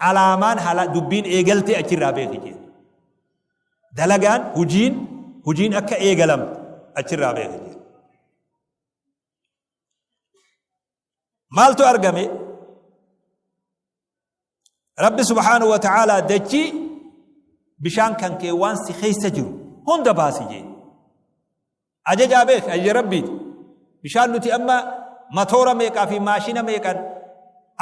alaamaan hala dubbiin eegaltee achirraa beeki jeen. Dalagaan hujiin hujiin akka eegalamte achirraa beeki jeen. Maaltu argame? Rabbi subhaanahu wa ta'aalaa dachii bishaan kan kee waan si keessa jiru hunda baasi jee. Ajajaa beek ajaja Rabbiiti. Bishaan nuti amma matoora meeqaa fi maashina meeqan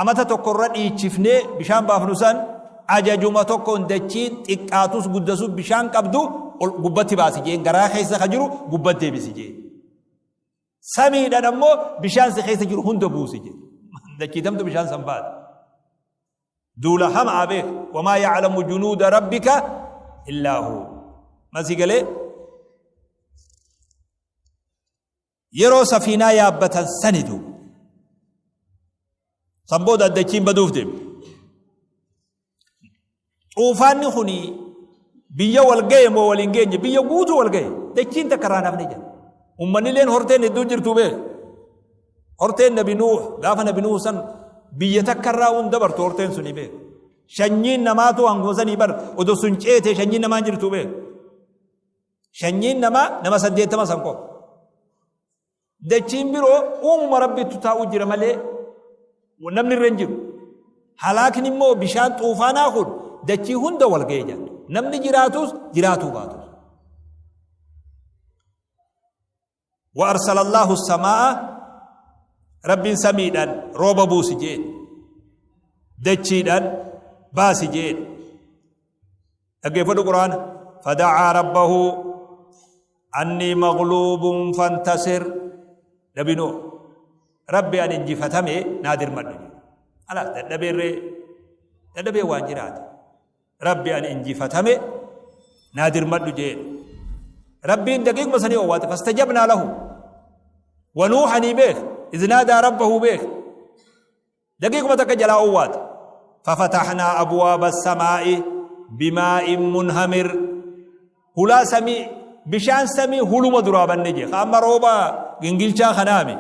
amata tokko irra dhiichifnee bishaan baafnu san ajajuma tokkoon dachiin xiqqaatus guddasus bishaan qabdu ol gubbatti baasi jeen garaa keessa ka jiru gubbatti deebisi jeen. Samiidhaan ammoo bishaan si keessa jiru hunda buusi jedhe. Dachii tamtu bishaan san baate. Duula hamaa beek. Wamaa ya'lamu junuuda rabbika illaa hu. Masii galee yeroo safiinaa yaabbatan sani duuba. San booda dachiin baduuf deemte. Xuufaanni kun biyya wal gahe moo wal hin geenye biyya guutuu wal gahe dachiin takka irraa nafne jedha. Uummanni illeen horteen hedduu jirtu beek. Horteen nabi Nuuh gaafa nabi Nuuh san biyya takka irraa hun dabartu horteen suni beek. Shanyiin namaatu hanguma sanii bar odoo sun ceete shanyiin namaa jirtu beek. Shanyiin namaa nama 80 san qofa. Dachiin biroo uumuma Rabbiitu taa'u jira malee namni irra hin jiru. Halaakni immoo bishaan xuufaanaa kun dachii hunda wal ga'ee jira. Namni jiraatus jiraatuu baatus. Wa arsalallahu samaa'a Rabbiin samiidhaan rooba buusi jeen. Dachiidhaan baasi jeen. Dhaggeeffadhu Qur'aana. Fada'aa rabbahu annii maghluubun fantasir. Nabi Nuh. Rabbi ani injifatame naa dirmadhu jedhe. Alaas dadhabeerree dadhabee waan jiraate. Rabbi ani injifatame naa dirmadhu jeen. Rabbiin daqiiquma sanii owwaate fastajabnaa lahu. Wanuuxanii beek iznaadaa rabbahu beek. Daqiiquma takka jalaa owwaate. Fafatahnaa abwaaba samaa'i bimaa'in munhamir. Hulaa samii bishaan samii huluma duraa banne jee. Amma rooba gingilchaa kanaami.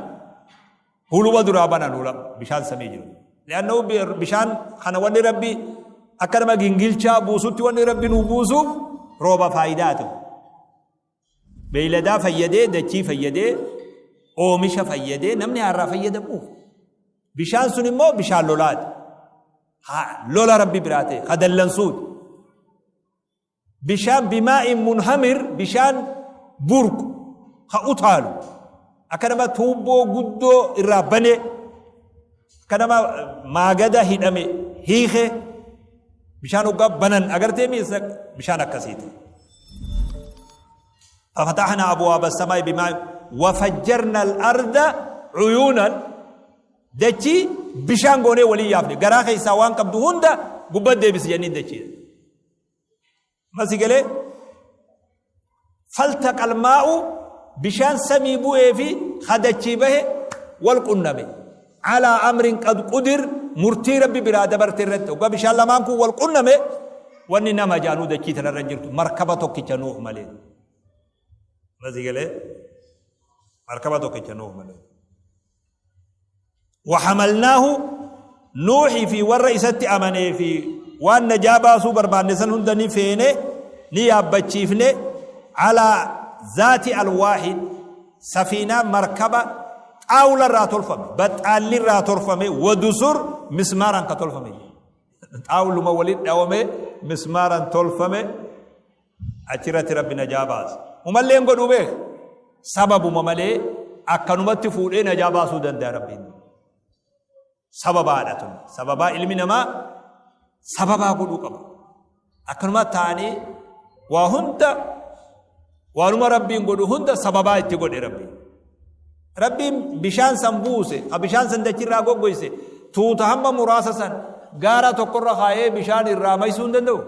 Huluma duraa banan hula bishaan samii jiru. Li'annahu bishaan kana wanni rabbi akka nama gingilchaa buusutti wanni rabbi nuu buusuuf rooba faayidaa ta'u. Beeyladaa fayyadee, dachii fayyadee, oomisha fayyadee namni har'aa fayyadamuuf. Bishaan sun immoo bishaan lolaati. Lola rabbi biraa ta'e, ka dallansuuti. Bishaan bimaa'in munhamir bishaan burqu, ka utaalu. Akka nama tuubboo guddoo irraa banee, akka nama maagada hidhame hiikee bishaan hoggaa banan agartee miisa bishaan akkasiiti. ففتحنا أبواب السماء بماء وفجرنا الأرض عيونا دچي بشان غوني ولي يافني غرا خيسا وان قبض هوندا غبت ديبس جنين دچي ما سيغلي فالتقى الماء بشان سمي بوئي في خدچي به والقنمي على أمر قد قدر murtii rabbi biraa dabarte irratti hoggaa bishaan lamaan kun wal qunname wanni nama jaanuu dachii tanarra hin jirtu markaba tokkicha Nuuh malee. Masii galee markaba tokkicha Nuuh malee. Wahamalnaahu Nuuhii fi warra isatti amanee fi waan najaa baasuu barbaanne san hunda ni feene ni yaabbachiifne alaa zaati alwaahin Safiinaa, markaba, xaawula irraa tolfame, baxxaalli irraa tolfame, wadusur mismaaraan ka tolfame. Xaawuluma walitti dhawame mismaaraan tolfame achirratti rabbi najaa baase. Umalleen godhuu beek sababuma malee akkanumatti fuudhee najaa baasuu danda'a rabbiin. Sababaadha tun. Sababaa ilmi namaa sababaa godhuu qaba. Akkanuma ta'anii waa hunda waanuma rabbiin godhu hunda sababaa itti godhe rabbiin. Rabbiin bishaan san buuse, ka bishaan san dachirraa goggoyse, tuuta hamma muraasa san gaara tokkorra kaayee bishaan irraa maysuu hin danda'u.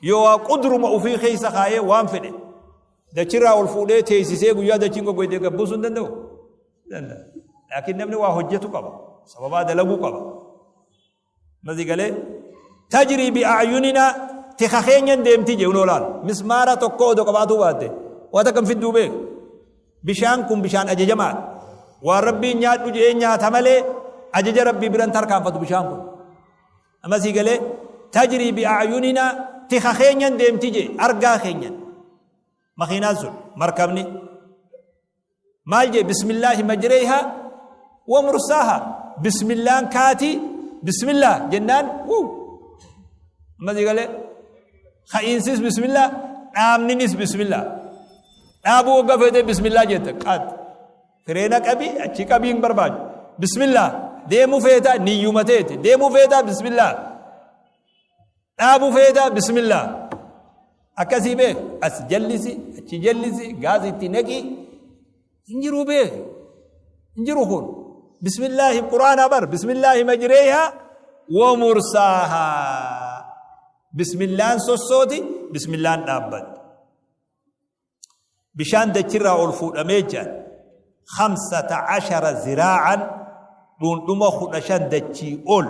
Yoo waa qudruma ofii keessa kaayee waan fedhe dachirraa ol fuudhee teessisee guyyaa dachiin goggoyte gad buusuu hin danda'u. Danda'a. Laakiin namni waa hojjetu qaba. Sababaa dalaguu qaba. Masii galee tajrii bi'aayuninaa tika keenyan deemti jee unoo laal. Mismaara tokko odoo qabaatuu baatte. Waa takka hin fidduu beek. Bishaan kun bishaan ajajamaadha. Waan rabbiin nyaadhu jee nyaata malee ajaja rabbii biran tarkaanfatu bishaan kun. Amasii galee tajrii bi'aayuninaa tika keenyan deemti jee argaa keenyan. Makiinaan sun markabni maal jee bismillaahi majreeha wa mursaaha Bismillaan kaati, bismillah jennaan wuu. Amma sii galee ka'iinsis bismillah, dhaabninis bismillah. Dhaabuu hogga feete bismillah jette qaat. Fireena qabi achi qabii hin barbaadu. Bismillah deemuu feeta niyyuma teeti deemuu feeta bismillah. Dhaabuu feeta bismillah. Akkasii beek as jallisi achi jallisi gaas itti naqi hin jiru beek hin jiru kun. Bismillaahi quraana bar bismillaahi majreeha wa mursaaha. Bismillaan sossooti bismillaan dhaabbatti. Bishaan dachirraa ol fuudhamee jedhan 15 ziraa'an dhuundhuma 15 dachii ol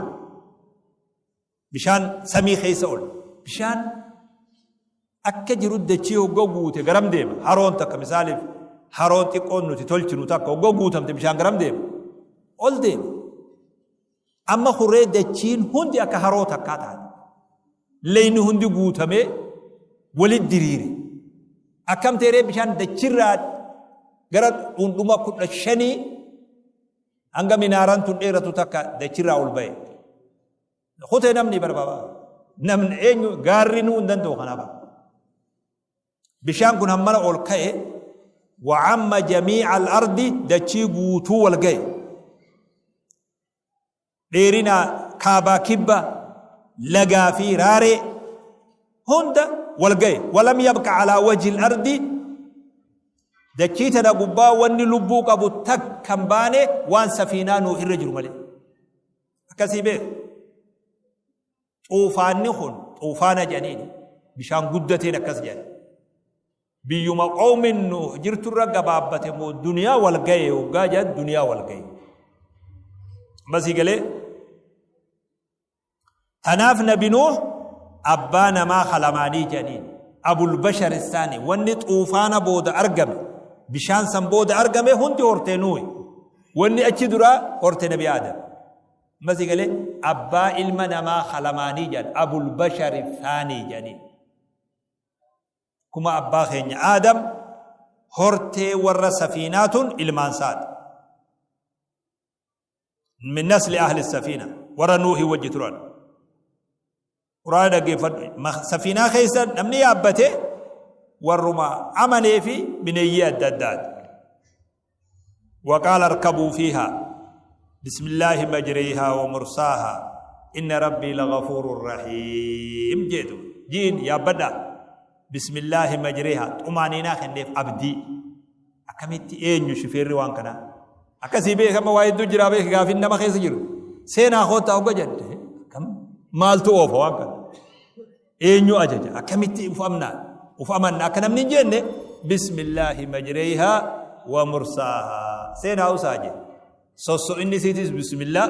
bishaan samii keessa ol bishaan akka jiru dachii hogga guute garam deema? Haroon takka, misaaliif haroon xiqqoon nuti tolchinu takka hogga guutamte bishaan garam deema? Ol deema. Amma huree dachiin hundi akka haroo takkaa taate. Leyni hundi guutamee walit diriire. Akkam ta'ee bishaan dachirraa gara dhundhuma 15 hanga minaaraan tun dheeratu takka dachirraa ol ba'e. Kutee namni barbaaba. Namni eenyu gaarri nuu hin danda'u kanaaf. Bishaan kun hammana ol ka'e, wa'amma jamii'a al-ardi, dachii guutuu wal ga'e. Dheerina kaabaa kibba lagaa fi raaree hunda wal ga'e. Walam yabqa alaa wajhi al-ardi, dachii tana gubbaa wanni lubbuu qabu takka hin baane waan safiinaa nuu irra jiru malee. Akkasii beeku. Xuufaanni kun xuufaana jedhaniini bishaan guddateen akkas jedhan. Biyyuma qawmin Nuuh jirturra gabaabbate moo duniyaa wal ga'e hoggaa jedhan duniyaa wal ga'e. Ammasii galee tanaaf nabi Nuuh abbaa namaa kalamaanii jedhaniin abul bashar isaanii wanni xuufaana booda argame bishaan san booda argame hundi hortee Nuuhi, wanni achi duraa hortee nabi Aadam. Amma si galee abbaa ilma namaa kalamaanii jedhan, abul bashari saanii jedhaniin. Kuma abbaa keenya Aadam hortee warra safiinaa tun ilmaan isaati. Min nasli ahli safiina warra Nuuhii wajji turan. Quraana dhaggeeffadhu. Safiinaa keessa namni yaabbate warruma amanee fi bineeyyii adda addaati. Waqaala arkabuu fiihaa bismillaahi majreehaa wa mursaahaa inna rabbii lagafuurun rahiim jedhu. Jiin yaabbadhaa. Bismillaahi majreehaa xumaaniinaa kenneef abdii. Akkamitti eenyu shifeerri waan kanaa? Akkasii beekama waa hedduu jiraa beek gaafin nama keessa jiru. Seenaa koottaa hogga jette akkam maaltu oofa waan kana? Eenyu ajaja? Akkamitti uf amnaa? Uf amanna akka namni hin jenne bismillaahi majreehaa wa mursaahaa. Seenaa usaa jedhe. Sosso'inni isiitis bismillah,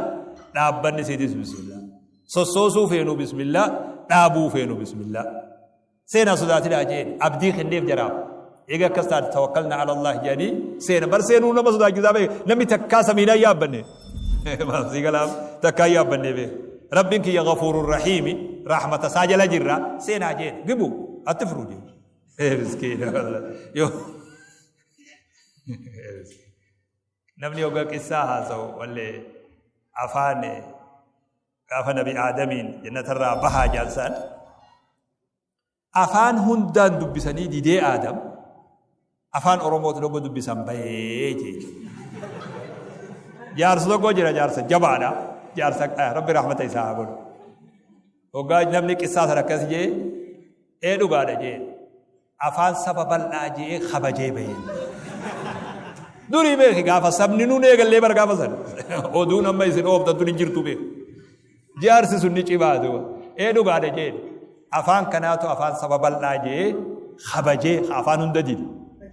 dhaabbanni isiitis bismillah. Sossoosuu feenu bismillah, dhaabuu feenu bismillah. Seenaa sodaatinaa jeen abdii kenneef jaraaf. Eega akkas taate tawakkalna ala Allah jedhanii seena. Bar seenuu nama sodaachisaa beek. Namni takkaa samiinaa yaabbanne. Sii galaaf takkaa yaabbanne beek. Rabbiin kiyya ghafuurur rahiimi rahmata isaa jala jirra seenaa jeen gibu atti furuu jeen. Miskiina yoo namni hoggaa qissaa haasa'u wallee afaan gaafa nabi Aadamiin jannatarraa bahaa jaansaan afaan hundaan dubbisanii didee Aadam afaan Oromootiin hogga dubbisan bahee jee. Jaarsa tokko jira, jaarsa jabaadha. Jaarsa rabbi rahmata isaa haa godhu. Hoggaa namni qissaa sana akkas jee ee dhugaadha jee. Afaan saba bal'aa je'ee kabajee bahee. Durii beeki gaafa sabni nuun eegallee bara gaafa sana. Oduun amma isin ooftan tun hin jirtu beeki. Jaarsi sun ni cimaa duuba. Ee dhugaadha jeen. Afaan kanaatu afaan saba bal'aa je'ee kabajee afaan hunda dide.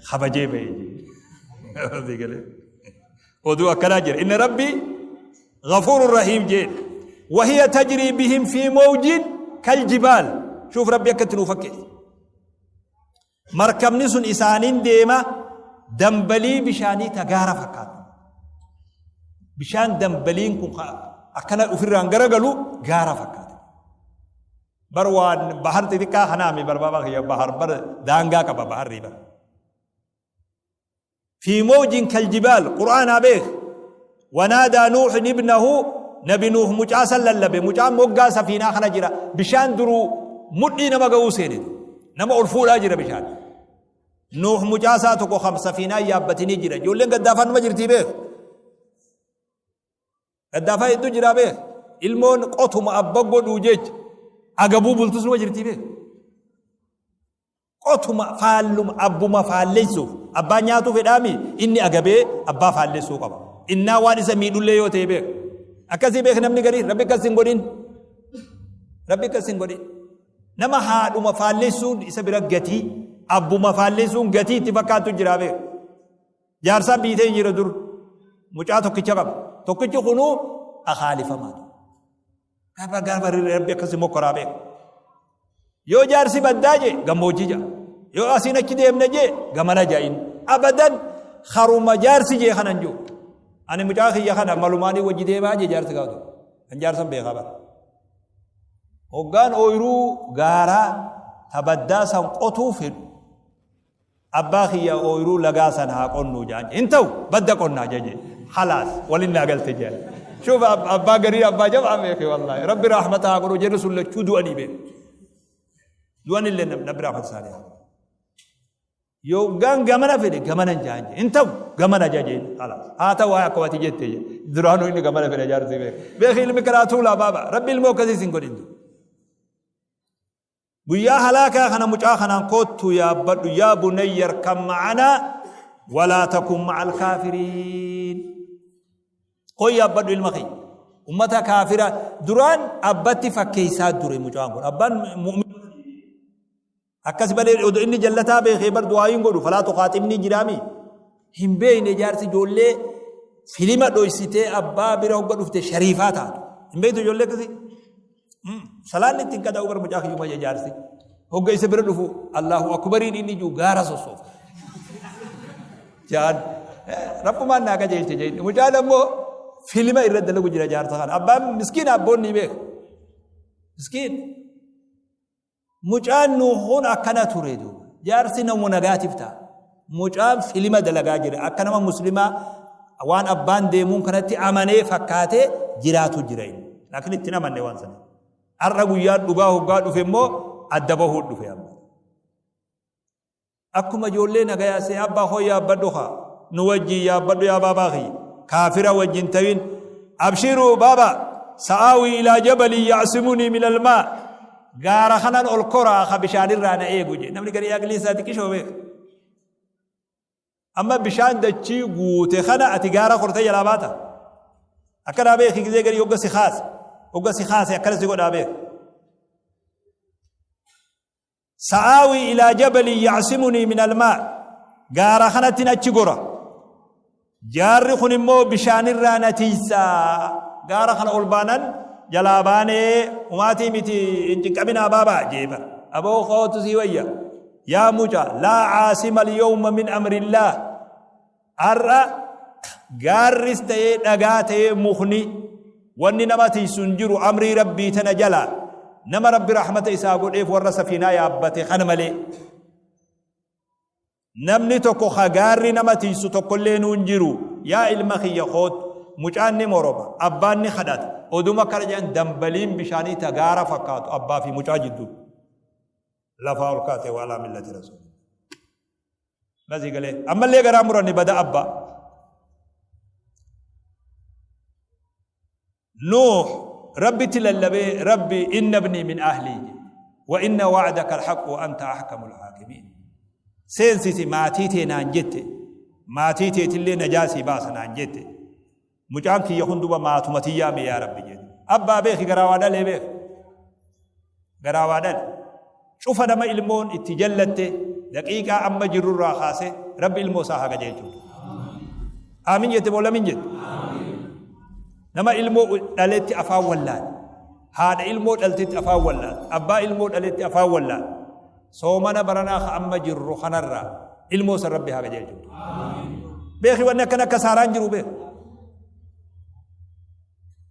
Kabajee bahee jee. Oduu akkanaa jira. Inna rabbii ghafuurun rahiim jeen. Wahiya tajrii bihim fi mawjin kal jibaal. Shuuf rabbi akka itti nuu fakkeesse. Markabni sun isaaniin deema dambalii bishaanii ta gaara fakkaatu. Bishaan dambaliin kun akkana ofirraan garagalu gaara fakkaata. Bar waan bahar xixiqqaa kanaami barbaaba kiyya bahar bar daangaa qaba baharrii bar. Fi mawjin kal jibaal qur'aanaa beek. Wanaadaa Nuuhin ibnahu, Nabi Nuuh mucaa san lallabe. Mucaan moggaa safiinaa kana jira. Bishaan duruu mudhii nama ga'uu seene. Nama ol fuudhaa jira bishaan. Nuuh mucaa isaa tokko kam safiinaa yaabbatinii jira. Ijoolleen gaddaafaa numa jirtii beek. Gaddaafaa hedduu jiraa beek. Ilmoon qotuma abba godhuu jecha agabuu bultus numa jirtii beek. Qotuma faalluma abbuma faalleessuuf abbaa nyaatuu fedhaami inni agabee abbaa faallessuu qaba. Innaa waan isa miidhullee yoo ta'e beek. Akkasii beek namni garii rabbi akkas hin godhin. Rabbi akkas hin godhin. Nama haadhuma faallessuun isa bira gatii abbuma faallessuun gatii itti fakkaattu jiraa beek. Jaarsaan biitee hin jira dur mucaa tokkicha qaba. Tokkichi kunuu akaalifamaadha. Gaafa gaafa rabbi akkasi mokkoraa beeku. Yoo jaarsi baddaa jee gammoojjii ja'a. Yoo asiin achi deemne jee gamana ja'in. Abadan haruma jaarsi jee kanan jiru. Ani mucaa kiyya kana malumaanii wajji deemaa jee jaarsi gaafatu. Kan jaarsan beekaa bara. Hoggaan ooyiruu gaaraa tabaddaa san qotuu fedhu. Abbaa kiyya ooyruu lagaa san haa qonnuu jaan. Hin ta'u badda qonnaa jaje. Halaas walin naa galte jaan. Shuuf abbaa garii abbaa jabaa beeke wallaahi. Rabbi rahmata haa godhu jedhu sun lachuu du'anii beeku. Du'anillee rabbi rahmata isaanii haa godhu. Yoo gaan gamana fedhe gamana hin jaan. Hin ta'u gamana jajeen. Halaas. Haa ta'u haa akka wati jette. Duraanuu inni gamana fedhe jaarsi beeke. Beeki ilmi karaa tuulaa baaba. Rabbi ilmoo akkasii sin godhin. Guyyaa halaakaa kana mucaa kanaan koottu yaabbadhu yaa bunayya irkam ma'anaa walaa takun ma'al kaafiriin. Koo yaabbadhu ilma kiyya. Ummata kaafira duraan abbatti fakkeessaa ture mucaan kun. Abbaan mu'min akkas malee odoo inni jallataa beekee bar du'aayiin godhu falaa tuqaaxibnii jiraami. Hin beekne jaarsi ijoollee filima dhoysitee abbaa bira hogga dhufte shariifaa taatu. Hin beektu ijoollee akkasii. Salaanni ittiin qada'u bara mucaa kiyyuma jaarsi. Hogga isa bira dhufu Allahu akbariin inni jiru gaara sossoofa. Jaan rabbumaan naa qajeelche jeen. Mucaan ammoo filima irra dalagu jira jaarsa kana. Abbaan miskiina abboonni beeka. Miskiina. Mucaan Nuuhuun akkana ture duuba. Jaarsi namu nagaatiif ta'a. Mucaan filima dalagaa jira. Akka nama muslimaa waan abbaan deemuun kanatti amanee fakkaatee jiraatu jira inni. Laakiin itti hin amanne waan sana. Har'a guyyaan dhugaa hoggaa dhufe immoo adda bahuu dhufe amma. Akkuma ijoollee nagayaa see abbaa koo yaabbadhu kaa nu wajjin yaabbadhu yaa baabaa kiyya kaafira wajjin ta'in abshiruu baaba sa'aawii ilaa jabalii ya'simunii min almaa gaara kanan ol koraa ka bishaanirraa na eegu jee namni garii aqlii isaa xiqqishoo beeka amma bishaan dachii guute kana ati gaara kortee jalaa baata akkanaa beeki gizee garii hogga si kaase hogga si kaase akkana si godhaa beeka Sa'aawii ilaa jabalin ya'simunii min almaa gaara kanattin achi gora jaarri kun immoo bishaanirraa na tiysa gaara kana ol baanan jalaa baanee umaatii miti hin cinqaminaa baabaa jee bara aboo kootu sii wayya yaa mucaa laa caasima alyawma min amrillaah Har'a gaarris ta'ee dhagaa ta'ee mukni wanni nama tiysu hin jiru amrii Rabbii tana jala nama Rabbi rahmata isaa godheef warra safiinaa yaabbate kana malee. Namni tokko ka gaarri nama tiysu tokkollee nuu hin jiru yaa ilma kiyya koottu mucaan ni moroma abbaan ni kadhata oduma akkana jedhan dambaliin bishaanii ta gaara fakkaatu abbaa fi mucaa jidduu lafaa ol kaate waalaa millati rasuulillah. Basii galee ammallee garaa muranne bada abba. Nuuh rabbitti lallabee rabbi inna ibnii min ahlii jedhe wa inna wa'daka alhaq wa anta ahkamul haakimiin. Seensisi maatii tee naan jette maatii teetillee najaa sii baasa naan jette mucaan kiyya kun duba maatuma tiyyaa mee yaa rabbi jedhe. Abbaa beeki garaa waa dhalee beeki. Garaa waa dhale. Cufa nama ilmoon itti jallatte daqiiqaa amma jirrurraa kaasee rabbi ilmoo isaa haa qajeelchu. Aamin jette moo lamin jette? Nama ilmoo dhaletti afaan wallaale. Haadha ilmoo dhaltetti afaan wallaale. Abbaa ilmoo dhaletti afaan wallaale. Soomana baranaa ka amma jirru kanarraa ilmoo san rabbi haa qajeelchu. Beeki wanni akkana akka saaraan jiru beeki.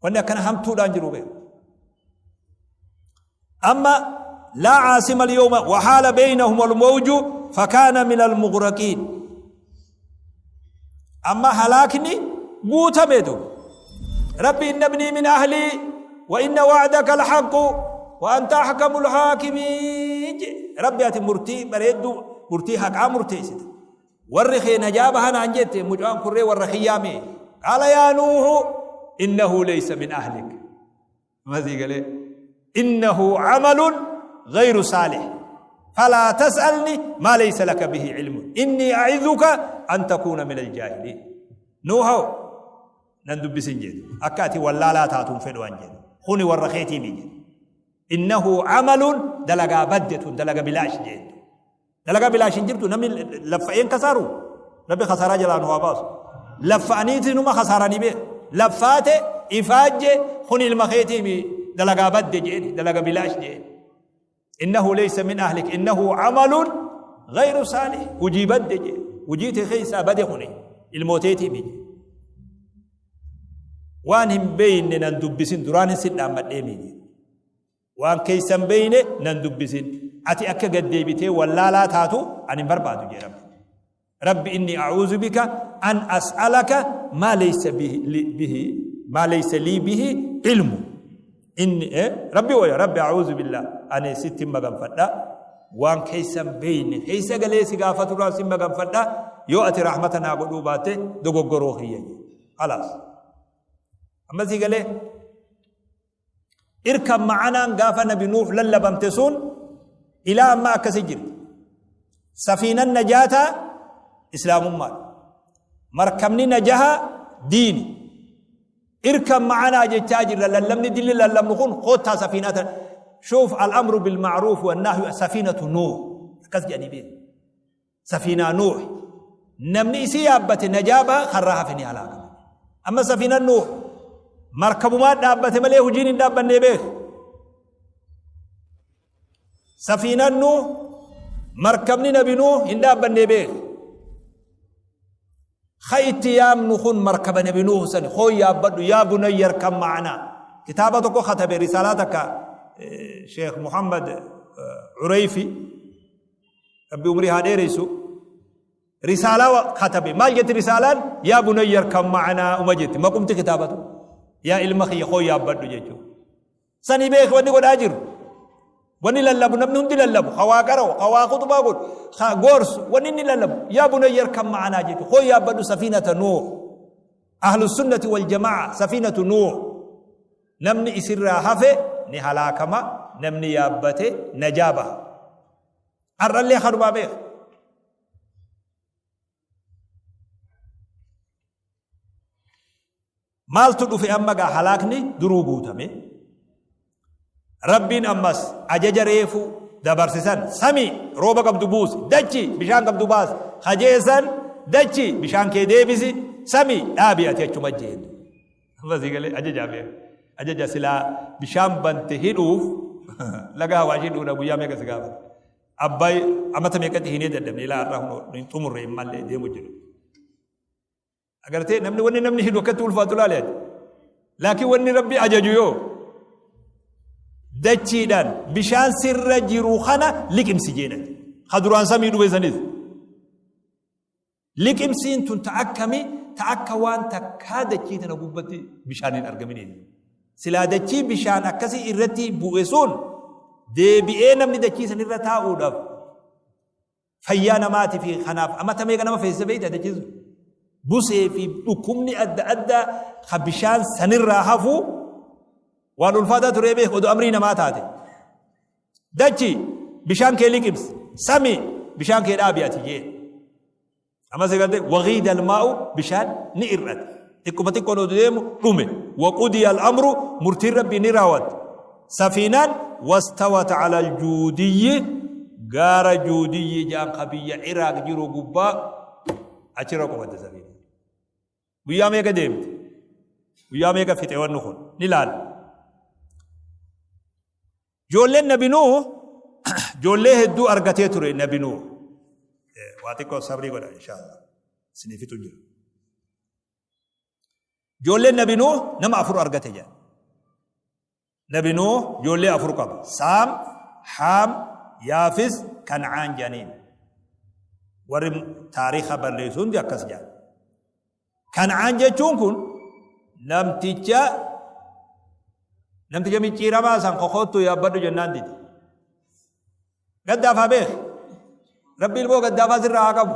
Wanni akkana hamtuudhaan jiru beeki. Amma laa caasima alyawma waxaala baynahum almawju fakaana min almughraqiin. Amma halaakni Guutame duuba. Rabbi inna ibnii min ahlii wa inna wa'daka alhaqqu wa anta ahkamul haakimiin jedhe. Rabbi ati murtii bareedduu murtii haqaa murteessita. Warri kee najaa bahanaan jette mucaan kurree warra kiyyaa mee. Qaala yaa Nuuhu innahu laysa min ahlik. Masii galee innahu camalun gayru saalih. Falaa tas'alni maa laysa laka bihi ilmun. Innii a'izuka an takuuna min aljaahiliin. Nuuhaw nan dubbisin jedhu. Akka ati wallaalaa taatuun fedhu an jedhu. Kuni warra keetii mi jedhu. Innahu camalun dalagaa badde tun dalaga bilaash jedhu. Dalagaa bilaash hin jirtu namni laffa'een kasaaru rabbi kasaaraa jalaa nu haa baasu. Laffa'aniiti numa kasaaranii beeku. Laffaate ifaajje kun ilma keetiimi dalagaa badde jeeni dalaga bilaash jeeni. Innahu laysa min ahlik innahu amalun ghayru saalih hujii badde jee hujii tee keessaa bade kuni ilmooteetiimi jee. Waan hin beeyne nan dubbisin duraan hin sidhaammadhee mii Waan keessa hin beeyne nan dubbisin. Ati akka gad deebitee wallaalaa taatu ani hin barbaadu jee Rabbi. Rabbi inni a'uuzu bika an as'alaka maa laysa bihi maa laysa lii bihi ilmu. Inni Rabbi waya Rabbi a'uuzu billah ani sitti maganfadha. Waan keessa hin beeyne keessa galee si gaafaturraa si maganfadha. Yoo ati rahmata naa godhuu baatte dogoggoroo kiyya jee. Khalaas. Amma sii galee Irkan ma'anaan gaafa nabi Nuuh lallabamte sun ilaa ammaa akkasi jirti. Safiinan najaataa islaamummaadha. Markabni najaha diini. Irkan ma'anaa jechaa jirra lallabni dilli lallabnu kun koottaa safiinaa tana. Shuuf al-amru bil-ma'ruuf wa nahyu safiinatu Nuuh akkas jedhanii beeku. Safiinaa Nuuh namni isii yaabbate najaa baha karraa hafe ni halaakama. Amma safiinaan Nuuh markabumaa dhaabbate malee hojiin hin dhaabbannee beek. Safiinaan Nuuh markabni nabi Nuuh hin dhaabbannee beek. Ka itti yaamnu kun markaba nabi Nuuh sani hoo yaabbadhu yaa bunayya arkam ma'anaa. Kitaaba tokko katabe risaalaa takka Sheekh Muhammad Ureyfi Rabbi umrii haa dheereysu. Risaalaa katabe. Maal jetti risaalaan? Yaa bunayya arkam ma'anaa uma jetti. Maqumti kitaabatu. Yaa ilma kiyya koo yaabbadhu jechuudha. Sanii beeki wanni godhaa jiru. Wanni lallabu namni hundi lallabu. Hawaa qara'u, hawaa khutbaa godhu, haa gorsu. Wanni inni lallabu. Yaa bunayya arkam ma'anaa jechuudha. Koo yaabbadhu safiinata Nuuh. Ahlu sunnati wal jamaa safiinatu Nuuh. Namni isirraa hafe ni halaakama. Namni yaabbate najaa baha. Har'allee kanumaa beeka. Maaltu dhufe amma gaa halaakni duruu guutame. Rabbiin ammas ajaja reefu dabarsisan samii rooba qabdu buusi dachi bishaan qabdu baasi hajeessan dachi bishaan kee deebisi samii dhaabi ati achuma jeen. Amma sii galee ajajaa beeka. Ajaja silaa bishaan bante hidhuuf laga hawaashii hidhuudha guyyaa meeqa si gaafata. Abbaay amata meeqatti hinee dadhabne ilaa har'aa hunoo hin xumurre hin mallee deemu jiru. Agartee namni wanni namni hidhu akkatti ulfaatu laale ati. Laakiin wanni rabbi ajaju yoo dachiidhaan bishaan sirra jiru kana liqimsi jeenati. Ka duraan samii dhufe sanis. Liqimsiin tun ta akkami ta akka waan takkaa dachii tana gubbatti bishaan hin argaminiiti. Silaa dachii bishaan akkasii irratti bu'e sun deebi'ee namni dachii san irra taa'uudhaaf fayyaa namaatii fi kanaaf amata meeqa nama feesisa beekta dachii sun. Busee fi dhukkubni adda addaa ka bishaan sanirraa hafu waan ulfaataa turee beeku oduu amrii namaa taate. Dachi bishaan kee liqimsi. Sami bishaan kee dhaabi ati jee. Amma si galte wagiida almaa'u bishaan ni irrate. Xiqquma xiqqoon oduu deemu dhume. Waqudiya al'amru murtiin rabbii ni raawwatte. Safiinaan wastawat ala aljuudiyyi gaara juudiyyi jaan ka biyya Iraaq jiru gubbaa achirra qubatte safiinaan. Guyyaa meeqa deemte? Guyyaa meeqa fixe wanni kun? Ni laala. Ijoolleen Nabi Nuuh ijoollee hedduu argatee ture Nabi Nuuh. Waa xiqqoo sabrii godha inshaallah. Isinii fixu jira. Ijoolleen Nabi Nuuh nama afur argate jedha. Nabi Nuuh ijoollee afur qaba. Saam, Haam, Yaafis, Kan'aan jedhaniin. Warri taariika barreessu hundi akkas jedhan. Kan'aan jechuun kun namticha namticha micciiramaa san kokoottuu yaabbadhu jennaan dide. Gaddaafaa beek. Rabbi ilmoo gaddaafaa sirraa haa qabu.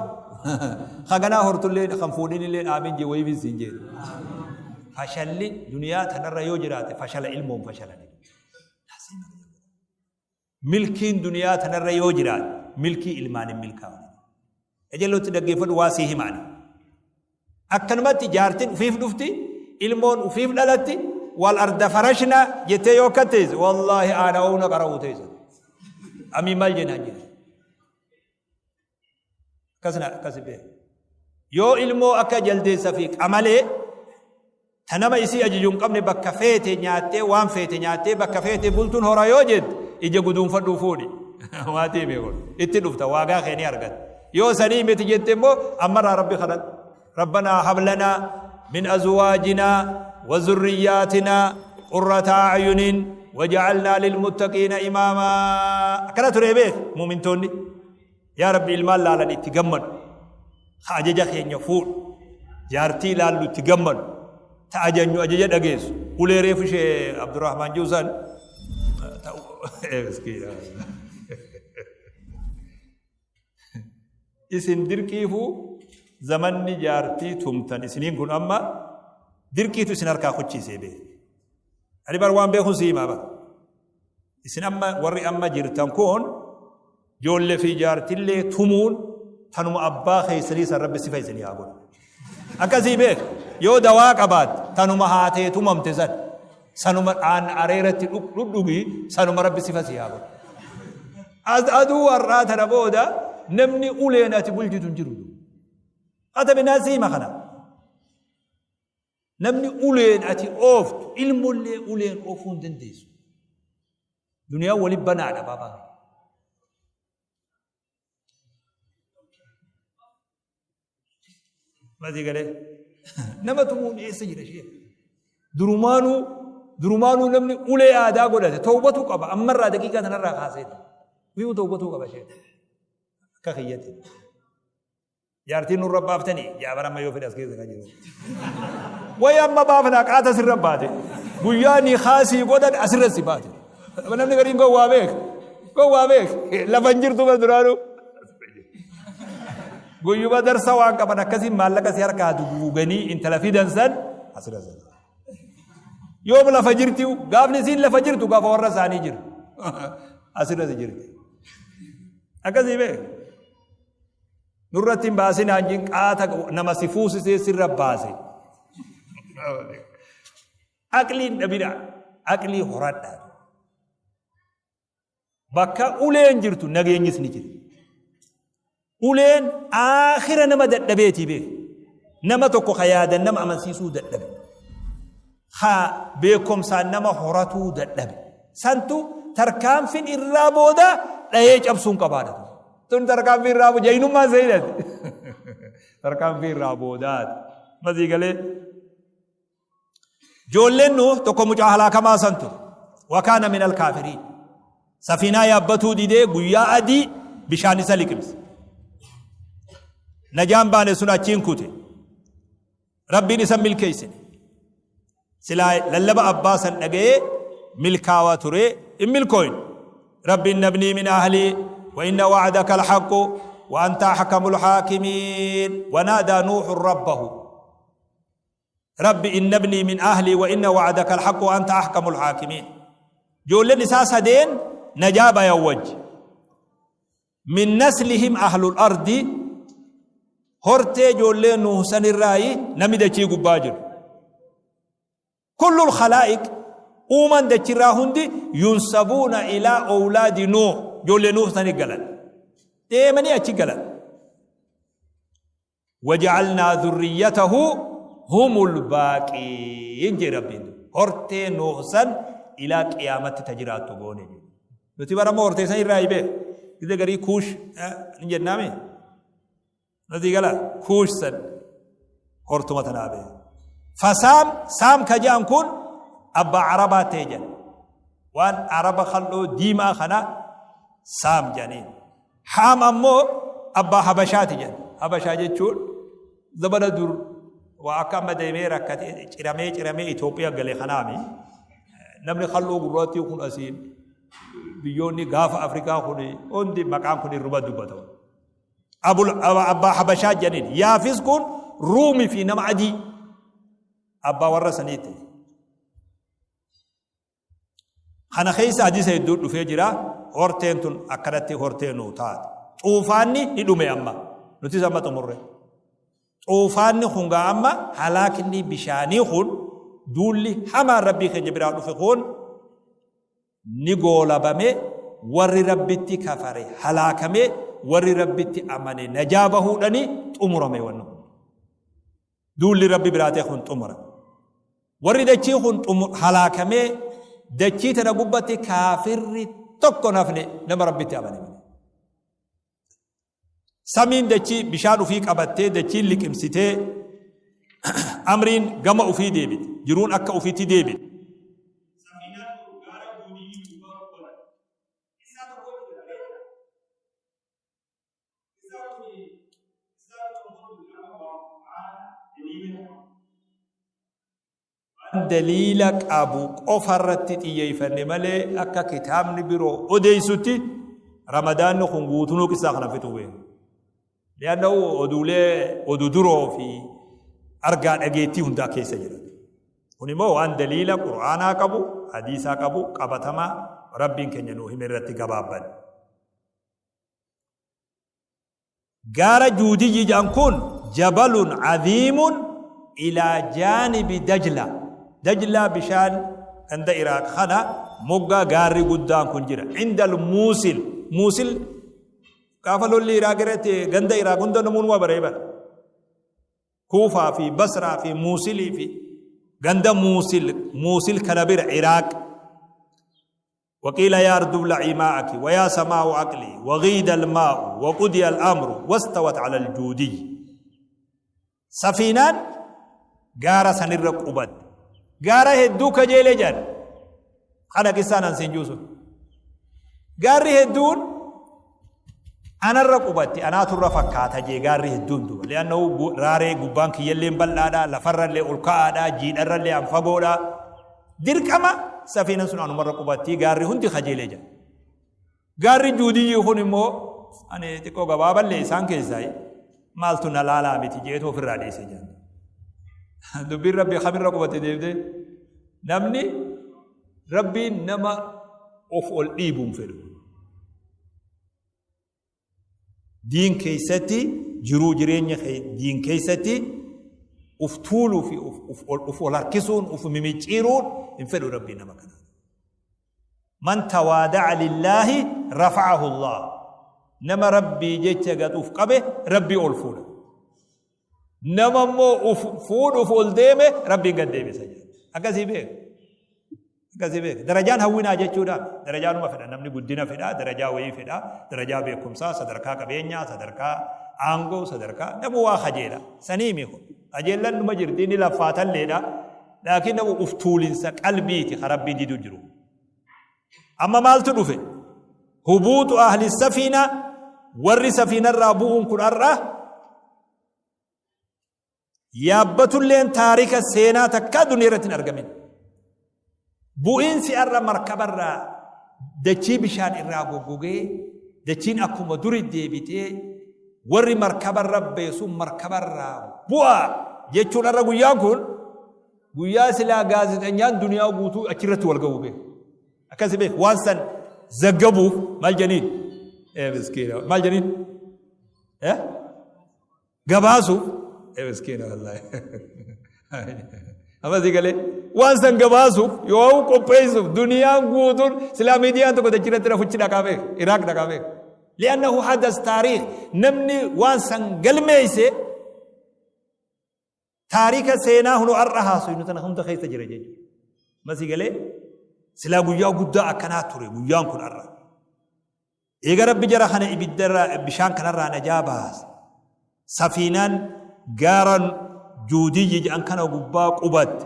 Haganaa hortullee kan fuudhinillee aamin jee wayiif siin jee. Fashalli duniyaa tanarra yoo jiraate fashala ilmoon fashalani. Milkiin duniyaa tanarra yoo jiraate milkii ilmaan hin milkaa'u. Ejalootti dhaggeeffadhu waa sii himaani. Akkanumatti jaartin ufiif dhufti, ilmoon ufiif dhalatti, wal arda farashna jettee yoo akka teesse wallaahi aana'uuna qara'uu teessa. Amii maal jennaan jedhe. Akkasina akkasi beeku. Yoo ilmoo akka jaldeessa fi qamalee ta nama isii ajaju hin qabne bakka feete nyaattee waan feete nyaattee bakka feete bultuun hora yoo jette ija guduunfadhuu fuudhi. Waatii beeku. Itti dhufta waagaa kee ni argatta. Yoo sanii miti jette immoo ammarraa rabbi kadhadhu. Rabbanaa hablanaa min azwaajinaa wa zurriyyaatinaa qurrata a'yunin waja'alnaa lilmuttaqiina imaamaa. Akkana ture beek muumintoonni. Yaa Rabbi ilmaan laalan itti gammadu. Ka ajaja keenya fuudhu. Jaartii laallu itti gammadu. Ta ajanyu ajaja dhageessu. Ulee reefu ishee Abdurrahmaan Juusan. Isin dirqiifuu zamanni jaartii tumtan isiniin kun amma dirqiitu isin harkaa kuchiisee beeku. Ani bar waan beekuun si himaa bara. Isin amma warri amma jirtan kun Joolle fi jaartillee tumuun tanuma abbaa keessanii san rabbi sifa isinii haa godhu. Akkasii beek yoo dawaa qabaatte tanuma haatee tumamte san sanuma aan areeratti dhudhugi sanuma rabbi sifa sii haa godhu. Aduu har'aa tana booda namni uleen ati bulchitu hin jiru. Ata binaa siima kana. Namni uleen ati ooftu ilmollee uleen oofuu hin dandeessu. Duniyaan wali banaadha baabaa. Masii galee nama tumuun eessa jira ishee? Durumaanuu durumaanuu namni ulee aadaa godhate tawbatuu qaba ammarraa daqiiqaa sanarraa kaasee. Wiiwu tawbatuu qaba ishee. Akka kiyyatti. Jaartiin nurra baaftanii jaabar amma yoo fedhe as keessa kan jiru. Wayi amma baafnaa qaata sirra baate. Guyyaa ni kaasii godhan asirra si baate. Namni gariin gowwaa beek. Gowwaa beek. Lafa hin jirtu bas duraanuu. Guyyuma darsa waan qaban akkasiin maallaqa si harkaa duguuganii intala fidan san asirra si. Yoom lafa jirti gaafni isiin lafa jirtu gaafa warra isaanii jiru. Asirra si jirti. Akkasii beek. Nurratti hin baasinaan jin qaata nama si fuusisee sirra baase. Aqlii hin dhabina. Aqlii horadha. Bakka uleen jirtu nageenyis ni jira. Uleen aakhira nama dadhabeetii beeku. Nama tokko ka yaadan nama amansiisuu dadhabe. Ka beekumsaan nama horatuu dadhabe. Santu tarkaanfin irraa booda dhayee cabsuun qabaadha. Tun tarkaanfii irraa booda jaynummaan seenati. Tarkaanfii irraa boodaati. Masii galee. Ijoolleen Nuuh tokko mucaa halaakamaa san ture. Wakaana min alkaafiriin. Safiinaa yaabbatuu didee guyyaa adii bishaan isa liqimse. Najaan baane sun achiin kute. Rabbiin isa milkeessine. Silaa lallaba abbaa san dhaga'ee milkaawaa ture hin milkooyne. Rabbiin nabnii min ahlii wa inna wa'adaka alhaqqu wa anta ahkamul haakimiin wa naadaa nuuxun rabbahu. Rabbi inna ibnii min ahlii wa inna wa'adaka alhaqqu wa anta ahkamul haakimiin. Ijoolleen isaa sadeen najaa bayan wajji. Min naslihim ahlul ardi hortee ijoollee Nuuh sanirraayi namni dachii gubbaa jiru. Kullul khalaa'iq uuman dachirraa hundi yunsabuuna ilaa owlaadi Nuuh ijoollee Nuuh sani galan. Deemanii achi galan. Waja'alnaa dhurriyyatahu humul baaqiin jee Rabbiin. Hortee Nuuh san ilaa qiyaamatti ta jiraattu goone jee. Nuti bara amma hortee san irraa hibee. Gizee garii kuush ni jennaami. Nuti gala kuush san hortuma tanaa bee. Fasaam saam ka jedhan kun abbaa arabaa ta'e jedhan. Waan araba kal'oo diimaa kana saam jedhaniin. Haam ammoo abbaa Habashaati jedhan. Habashaa jechuun zamana dur Waa akka amma deemee rakkatee ciramee ciramee Itoophiyaa gale kanaami. Namni halluu gurraattii kun asiin biyyoonni gaafa Afrikaa kun hundi maqaan kun irruma dubbatama. Abul abbaa Habashaa jedhaniin. Yaafis kun Ruumii fi nama adii abbaa warra sanii ta'e. Kana keessa hadiisa hedduu dhufee jira. Horteen tun akkanatti hortee nuu taate. Xuufaanni ni dhume amma. Nutis amma xumurre. Xuufaanni kun gaa amma halaakni bishaanii kun duulli hamaan rabbii keenya biraa dhufe kun ni goolabame warri rabbitti kafare halaakame warri rabbitti amane najaa bahuudhani xumurame wanni kun. Duulli Rabbi biraa ta'e kun xumura. Warri dachii kun halaakamee dachii tana gubbatti kaafirri tokko hin hafne nama Rabbitti amane malee. Samiin dachii bishaan ufii qabattee dachiin liqimsitee amriin gama ufii deebite. Jiruun akka ufiitti deebite. Waan daliila qabu qofa irratti xiyyeeffanne malee akka kitaabni biroo odeessutti ramadaanni kun guutunuu qissaa kana fixuu beeku. Li'annahu oduulee odu duroo fi argaa dhageettii hundaa keessa jira. Kun immoo waan daliila qur'aanaa qabu, hadiisaa qabu, qabatamaa rabbiin keenya nuu hime irratti gabaabbanne. Gaara Juudiyyi jedhan kun jabalun aziimun ilaa jaanibi Dajla. Dajlaa bishaan ganda Iraaq kana moggaa gaarri guddaan kun jira. Indal Muusil. Muusil gaafa lolli Iraaq irratti ganda Iraaq hunda namoonni baree bara. Kuufaa fi Basraa fi Muusilii fi ganda Muusil Muusil kana bira Iraaq. وقيل يا أرض ابلعي ماءك ويا سماء أقلي وغيد الماء وقضي الأمر واستوت على الجودي سفينان gaara sanirra qubatte gaara hedduu kajeele jedhan kana qissaan an siin juusun gaarri hedduun anarra qubatti anaaturra fakkaata jee gaarri hedduun duba li'annahu raaree gubbaan kiyyalleen bal'aadha lafarrallee ol ka'aadha jiidharrallee an fagoodha Dirqama safiinan sun anumarra qubatti gaarri hundi kajeelee jira. Gaarri juudiyyii kun immoo ani xiqqoo gabaaballee isaan keessaa maaltu na laalaa miti jeetu ofirraa dhiise jira. Dubbiin rabbii kamirra qubatte deemtee namni rabbiin nama of ol dhiibuun fedhu. Diin keessatti jiruu jireenya diin keessatti uf tuuluu fi uf ol harkisuun uf mimicciiruun hin fedhu rabbii nama kana. Man tawaada'a lillaahi rafa'ahu Allah. Nama rabbii jecha gad uf qabe rabbii ol fuudha. Nama immoo uf fuudhuuf ol deeme rabbiin gad deebisa jedha. Akkasii beeka. Akkasii beeka. Darajaan hawwinaa jechuudha. Darajaanuma fedha. Namni guddina fedha, darajaa wayii fedha, darajaa beekumsaa, sadarkaa qabeenyaa, sadarkaa aangoo, sadarkaa namu waa kajeela. Sanii mi kun. Kajeellan numa jirti inni laffaatalleedha. Laakiin namu uf tuulinsa qalbiiti ka rabbiin diduu jiru. Amma maaltu dhufe? Hubuutu ahli safiina warri safiinarraa bu'uun kun har'a yaabbatulleen taarika seenaa takkaa duniyaa irratti hin argamin. Bu'iinsi har'a markabarraa dachii bishaan irraa goggogee dachiin akkuma duri deebitee warri markabarra beesu markabarraa bu'aa jechuun har'a guyyaan kun Guyyaa silaa gaazexanyaan duniyaa guutuu achirratti wal ga'uu beeku. Akkasi beeku waan san zaggabuuf maal janiin? Ee miskiina maal janiin? Eh? Gabaasuuf ee miskiina wallaahi. Amma si galee waan san gabaasuuf yoo qopheessuuf duniyaan guutuun silaa miidiyaan tokko achirratti rafuchi dhaqaa beeku Iraaq dhaqaa beeku. Li'annahu hadas taariikh namni waan san galmeeyse Taarika seenaa hunu har'a haasofnu tana hunda keessa jira jechuudha. Masii galee silaa guyyaa guddaa akkanaa ture guyyaan kun har'a. Eega rabbi jara kana ibiddarraa bishaan kanarraa najaa baase. Safiinaan gaara juudiyyi jedhan kana gubbaa qubatte.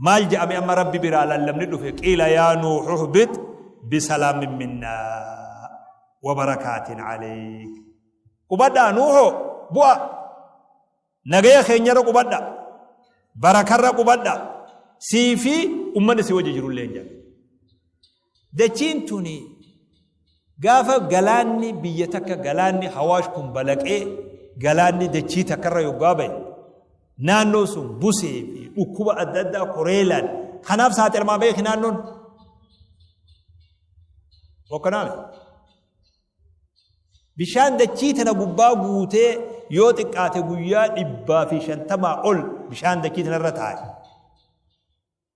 Maal jedhame amma rabbi biraa lallabni dhufe qiila yaa nuuhu ihbit bisalaamin minnaa wa barakaatin aleyk. Qubadhaa nuuhoo bu'a. Nagaya keenyarra qubadha. Barakarra qubadha. Sii fi ummanni si wajji jirullee jedhe. Dachiin tuni gaafa galaanni biyya takka, galaanni Hawaash kun balaqee, galaanni dachii takkarra yoggaa bahe, naannoo sun busee fi dhukkuba adda addaa koreelaan kanaaf saaxilamaa beeki naannoon. Bokkanaame. Bishaan dachii tana gubbaa guutee yoo xiqqaate guyyaa 150 ol bishaan dachii tanarra taa'e.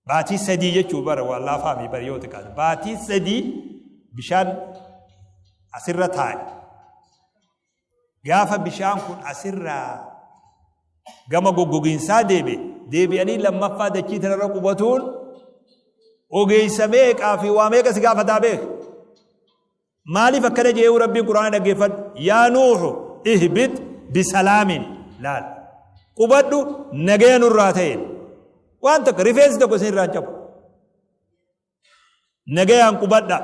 Baatii 3 jechuu bara waan laafaa mi bara yoo xiqqaate. Baatii 3 bishaan asirra taa'e. Gaafa bishaan kun asirraa gama goggogiinsaa deebi'e, deebi'anii lammaffaa dachii tanarra qubatuun ogeessa meeqaa fi waa meeqa si gaafataa beeka. Maaliif akkana je'eehu Rabbiin Qur'aana dhaggeeffadhu. Yaa Nuuhu ihbit bisalaamin, laal, qubadhu nagaya nurraa ta'een, waan tokko rifeensi tokko isin irraa hin cabu, nagayaan qubadha,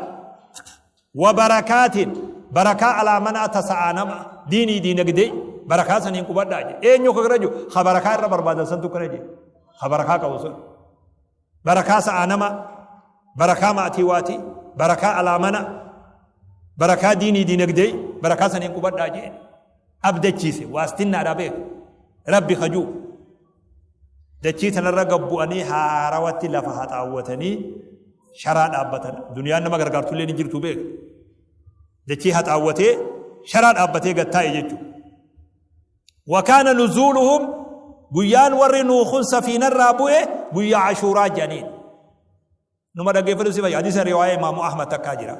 wa barakaatin, barakaa alaa mana tasa'aa, nama diinii diinagdee barakaa saniin qubadhaa jedhe. Eenyu kana jiru ha barakaa irra barbaadan santu kana jedhe, ha barakaa qabu sun, barakaa sa'aa nama, barakaa maatii waatii, barakaa alaa mana, barakaa diinii diinagdee, barakaa saniin qubadhaa jeen abdachiise. Waastinnaadha beeku Rabbi kajuu dachii tanarra gabbu'anii haarawatti lafa haxaawwatanii sharaa dhaabbatan. Duniyaan nama gargaartullee ni jirtu beeku. Dachii haxaawwatee sharaa dhaabbatee gattaa'e jechuudha. Wakaana nuzuuluhum, guyyaan warri Nuuhun safiinarraa bu'e guyyaa Ashuuraa jedhaniin. Numa dhaggeeffatu si fayya. Hadiisa riwaaya Imaamu Ahmad takkaa jira.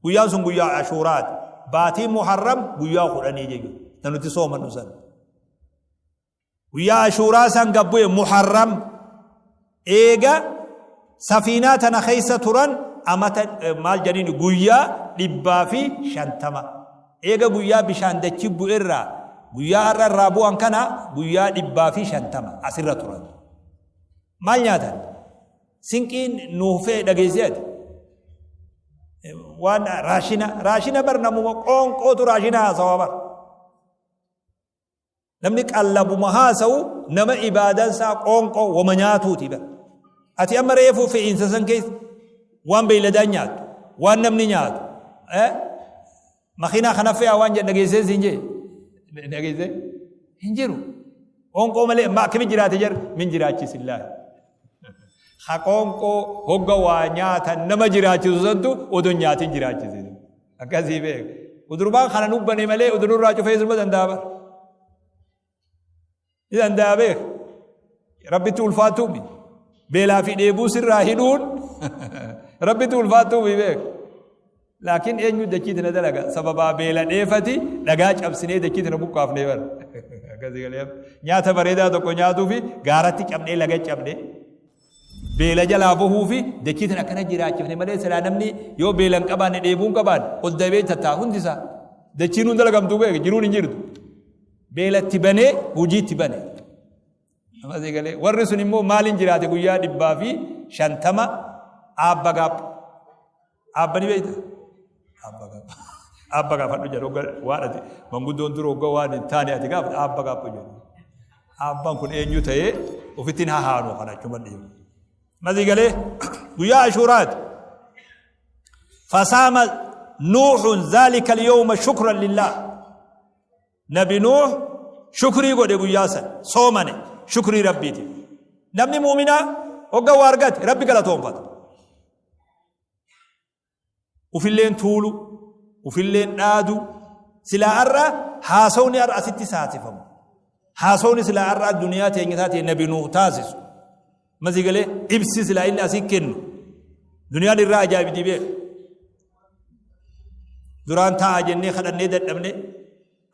Guyyaan sun guyyaa Ashuuraati. Baatii Muharram guyyaa 10 jechuudha. Ta nuti soomannu san. Guyyaa Ashuuraa san gad bu'e Muharram, eega safiinaa tana keessa turan amata maal jedhaniin guyyaa 150. Eega guyyaa bishaan dachi bu'erraa guyyaa har'a irraa bu'an kana guyyaa 150 asirra turan. Maal nyaatan? Sinqiin nuuf fe'e dhageessee ati. Waan raashina raashina bar, namuma qoonqootu raashina haasawaa bar. Namni qallabuma haasa'u nama ibaadaan isaa qoonqoo wama nyaatuuti bara. Ati amma reefuu fe'iinsa san keessa waan beeyladaan nyaattu, waan namni nyaatu, makiinaa kana fe'aa waan jedhu dhageessee siin jee dhageessee hin jiru. Qoonqoo malee amma akkami jiraate jar min jiraachisillaa. Ha qoonqoo hogga waa nyaatan nama jiraachisu santu odoo nyaatin jiraachise. Akkasii beek. Udurbaan kana nubbane malee udururraa cufee sirba danda'a bara. Ni danda'a beek. Rabbitti ulfaattuumi. Beelaa fi dheebuu sirraa hidhuun Rabbitti ulfaattuumi beek. Laakiin eenyu dachii tana dalaga? Sababaa beela dheefati dhagaa cabsinee dachii tana buqqaafnee bara. Akkasii galee nyaata bareedaa tokko nyaatuu fi gaaratti cabnee laga cabnee beela jalaa bahuu fi dachii tana akkana jiraachifne malee, silaa namni yoo beela hin qabaanne, dheebuu hin qabaanne, ol dabee tattaa hundi isaa. Dachiin hun dalagamtuu beek, jiruun hin jirtu. Beelatti banee hojiitti bane. Amasii galee warri sun immoo maaliin jiraate guyyaa 150? Aabba gaapha. Aabba ni beekta? Aabba gaapha. Aabba gaafadhu jedhu hogga waan ati manguddoon dura hogga waan hin taane ati gaafata aabba gaapha jedhu. Aabbaan kun eenyu ta'ee ofittiin hahaanu kana achuma dhiibu. Amasii galee guyyaa Ashuuraati. Fasaama Nuuxun zaalika al-yawma shukran lillah. Nabi Nuuh shukrii godhe, guyyaa san soomane shukrii Rabbiitiif. Namni muuminaa hogga waa argate Rabbi galatoonfata. Ufilleen tuulu, ufilleen dhaadu, silaa har'a haasawni har'a asitti saasifamu. Haasawni silaa har'a addunyaa teenya taate Nabi Nuuh taasisu. Masii galee ibsi silaa inni asii kennu. Duniyaan irraa ajaa'ibdii beeka. Duraan taa'a jennee kadhannee dadhabne,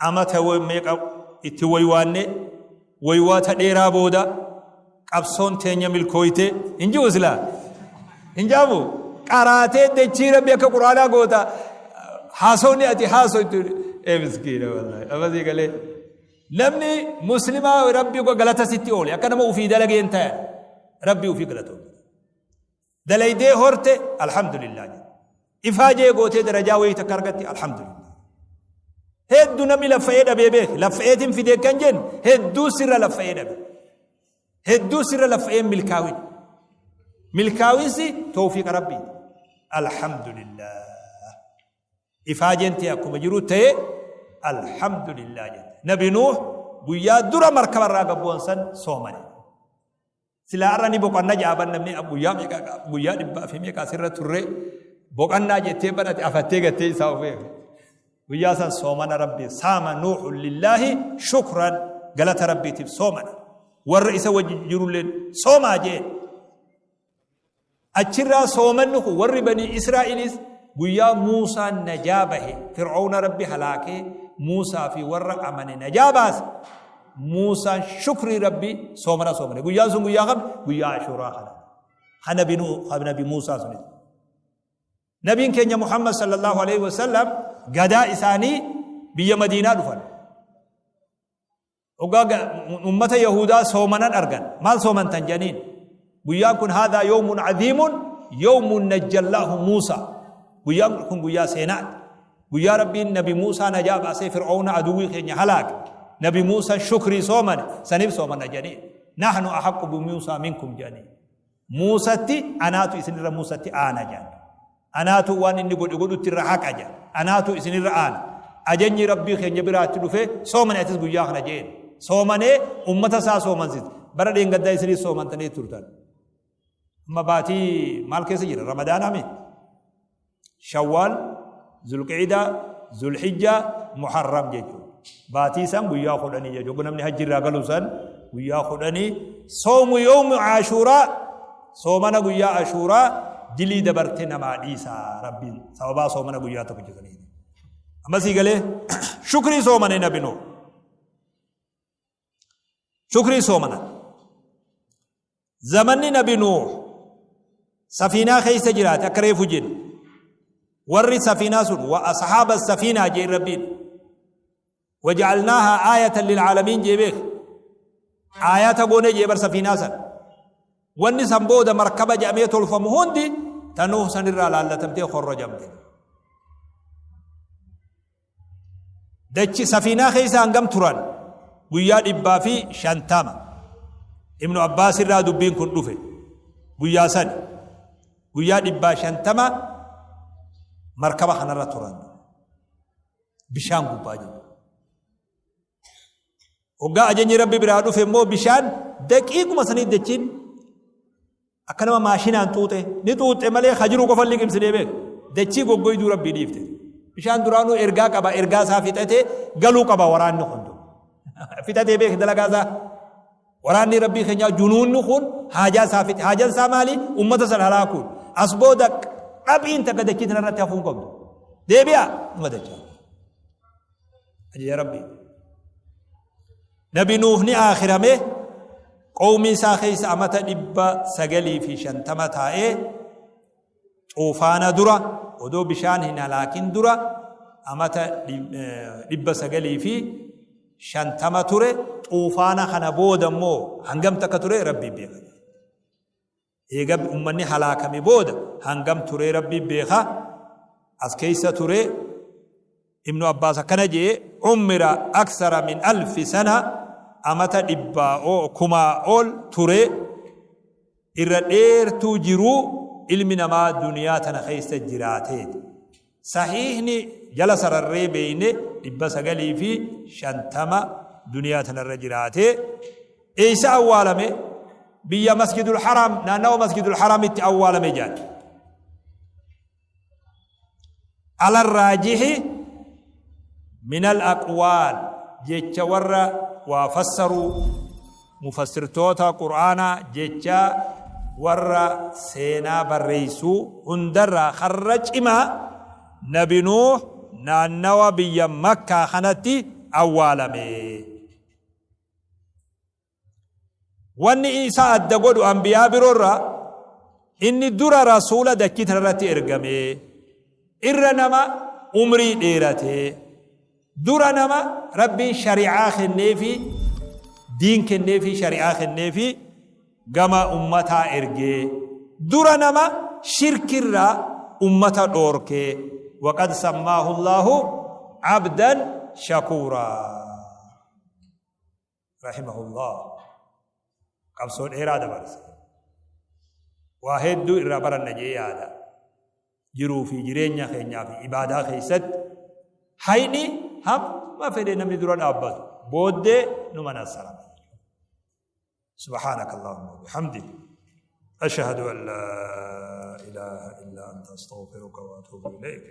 amata meeqa itti waywaanne, waywaata dheeraa booda qabsoon teenya milkooyte hin jiru, silaa hin jaamu qaraatee dachii Rabbi akka Quraanaa goota. Haasawni ati haasoytu ee miskiina wallaahi. Amasii galee namni muslimaa Rabbi galata sitti oole akka nama ufii dalageen tayan Rabbi ufii galatoomte. Dalaydee horte, alhamdulillah jedhe. Ifaajee gootee darajaa wayii takka argatte, alhamdulillah. Heddu namni laffa'ee dhabee beeke. Laffa'eetiin fidee kan jennu hedduu sirra laffa'ee dhabe. Hedduu sirra laffa'ee milkaawin. Milkaawinsi tawfiiqa Rabbiiti. Alhamdulillah. Ifaajeen tee akkuma jiru ta'e alhamdulillah jette. Nabi Nuuh guyyaa dura markaba irraa gabbu'an san soomane. Silaa har'a ni boqanna jaaban namni guyyaa meeqa guyyaa dhibbaa fi meeqa asirra turre boqannaa jettee barate afattee gattee isaa of eege. Guyyaa san soomana Rabbi saama Nuuhu lillaahi shukran galata Rabbiitiif soomana. Warra isa wajji jirulleen soomaa jeen. Achirraa soomanni kun warri banii Israa'eliis guyyaa Muusaan najaa bahe Fir'aawna Rabbi halaakee Muusaa fi warra amane najaa baase Muusaan shukrii Rabbi soomana soomane. Guyyaan sun guyyaa kam? Guyyaa Ashuuraa kana. Kan Nabi Nuh kan Nabi Muusaa sunis. Nabiin keenya Muhammad sallallahu alaihi wasallam gadaa isaanii biyya Madiinaa dhufan. Hoggaa ummata Yahudaa soomanan argan. Maal soomantan jedhaniin? Guyyaan kun haadhaa yoomun cadiimun yoomun najjallaahu Muusaa. Guyyaan kun guyyaa seenaati. Guyyaa Rabbiin Nabi Muusaa najaa baasee Fir'aawna aduwwii keenya halaake. Nabi Muusaan shukrii soomane saniif soomana jedhaniin. Nahnu ahaqqu bi Muusaa minkum jedhaniin. Muusatti anaatu isinirra Muusatti aana jedhan. Anaatu waan inni godhe godhutti irra haqa jedhan. Anaatu isinirra aana. Ajajni Rabbii keenya biraatti dhufe soomane atis guyyaa kana jeen. Soomanee ummata isaa soomansiise. Bara dheengaddaa isinis soomantanii turtan. Amma baatii maal keessa jira? Ramadaanaa mi? Shawwaal, Zulqi'idaa, Zulhijjaa, Muharram jechuudha. Baatii san guyyaa kudhanii jechuudha. Namni hajji irraa galu san guyyaa kudhanii soomu yoomu ashuuraa soomana guyyaa ashuuraa dilii dabarte namaa dhiisa Rabbiin sababaa soomana guyyaa tokko jedhanii. Amma sii galee shukrii soomane nabi Nuh. Shukrii soomana. Zamanni Nabi Nuuh safiinaa keessa jiraate akka reefu jenne. Warri safiinaa sun wa ashaaba safiinaa jeen Rabbiin. Waja'alnaahaa aayatan lilcaalamiin jee beek. Aayata goone jee bar safiinaa san. Wanni san booda markaba jedhamee tolfamu hundi ta Nuuh sanirraa laallatamtee korrojamte. Dachi safiinaa keessa hangam turan? Guyyaa 150. Ibnu Abbaas irraa dubbiin kun dhufe. Guyyaa sani. Guyyaa 150 markaba kanarra turan. Bishaan gubbaa jiru. Hoggaa ajajni Rabbi biraa dhufe immoo bishaan daqiiquma sanii dachiin Akka nama maashinaan xuuxe ni xuuxxe malee ka jiru qofa liqimsinee beek. Dachii goggoyduu Rabbii dhiifte. Bishaan duraanuu ergaa qaba ergaa isaa fixatee galuu qaba waraanni kun. Fixatee beek dalagaa isaa. Waraanni Rabbii keenyaa junuunni kun haajaa isaa fixe. Haajaan isaa maali? Uummata san halaakuun. As booda dhabhiin takka dachii tanarratti hafuu hin qabdu. Deebi'a numa dachaa. Ajaja Rabbii. Nabi Nuuh ni aakhirame qawmii isaa keessa amata 950 taa'ee xuufaana dura odoo bishaan hin halaakin dura amata 950 ture xuufaana kana booda immoo hangam takka ture Rabbii beeka. Eega ummanni halaakame booda hangam turee Rabbii beeka as keessa ture Ibnu Abbaas akkana jee ummira aksara min alfi sana amata dhibbaa kumaa ol ture irra dheertuu jiruu ilmi namaa duniyaa tana keessa jiraateeti. Sahiihni jala sararree beeyne 950 duniyaa tanarra jiraate. Eeysa awwaalame? Biyya Masjidul Haraam naannawa Masjidul Haraamitti awwaalame jedhan. Ala raajihi minal aqwaal jecha warra waa fassaruu mufassirtoota Qur'aanaa jecha warra seenaa barreessuu hundarraa karra cimaa Nabi Nuuh naannawa biyya Makkaa kanatti awwaalame. Wanni isa adda godhu anbiyaa biroorraa inni dura rasuula dachii tanarratti ergame irra nama umrii dheerate dura nama Rabbiin shari'aa kenneefi diin kenneefi shari'aa kenneefi gama ummataa ergee dura nama shirkirraa ummata dhoorkee waqad sammaahu Allaahu abdan shakuuraa. Rahimahullah. Qabsoo dheeraa dabarse. Waa hedduu irraa baranna jee yaada. Jiruu fi jireenya keenyaa fi ibaadaa keessatti hayni hamma fedhe namni dura dhaabbatu booddee numa nassarama. سبحانك اللهم وبحمدك أشهد أن لا إله إلا أنت أستغفرك وأتوب إليك.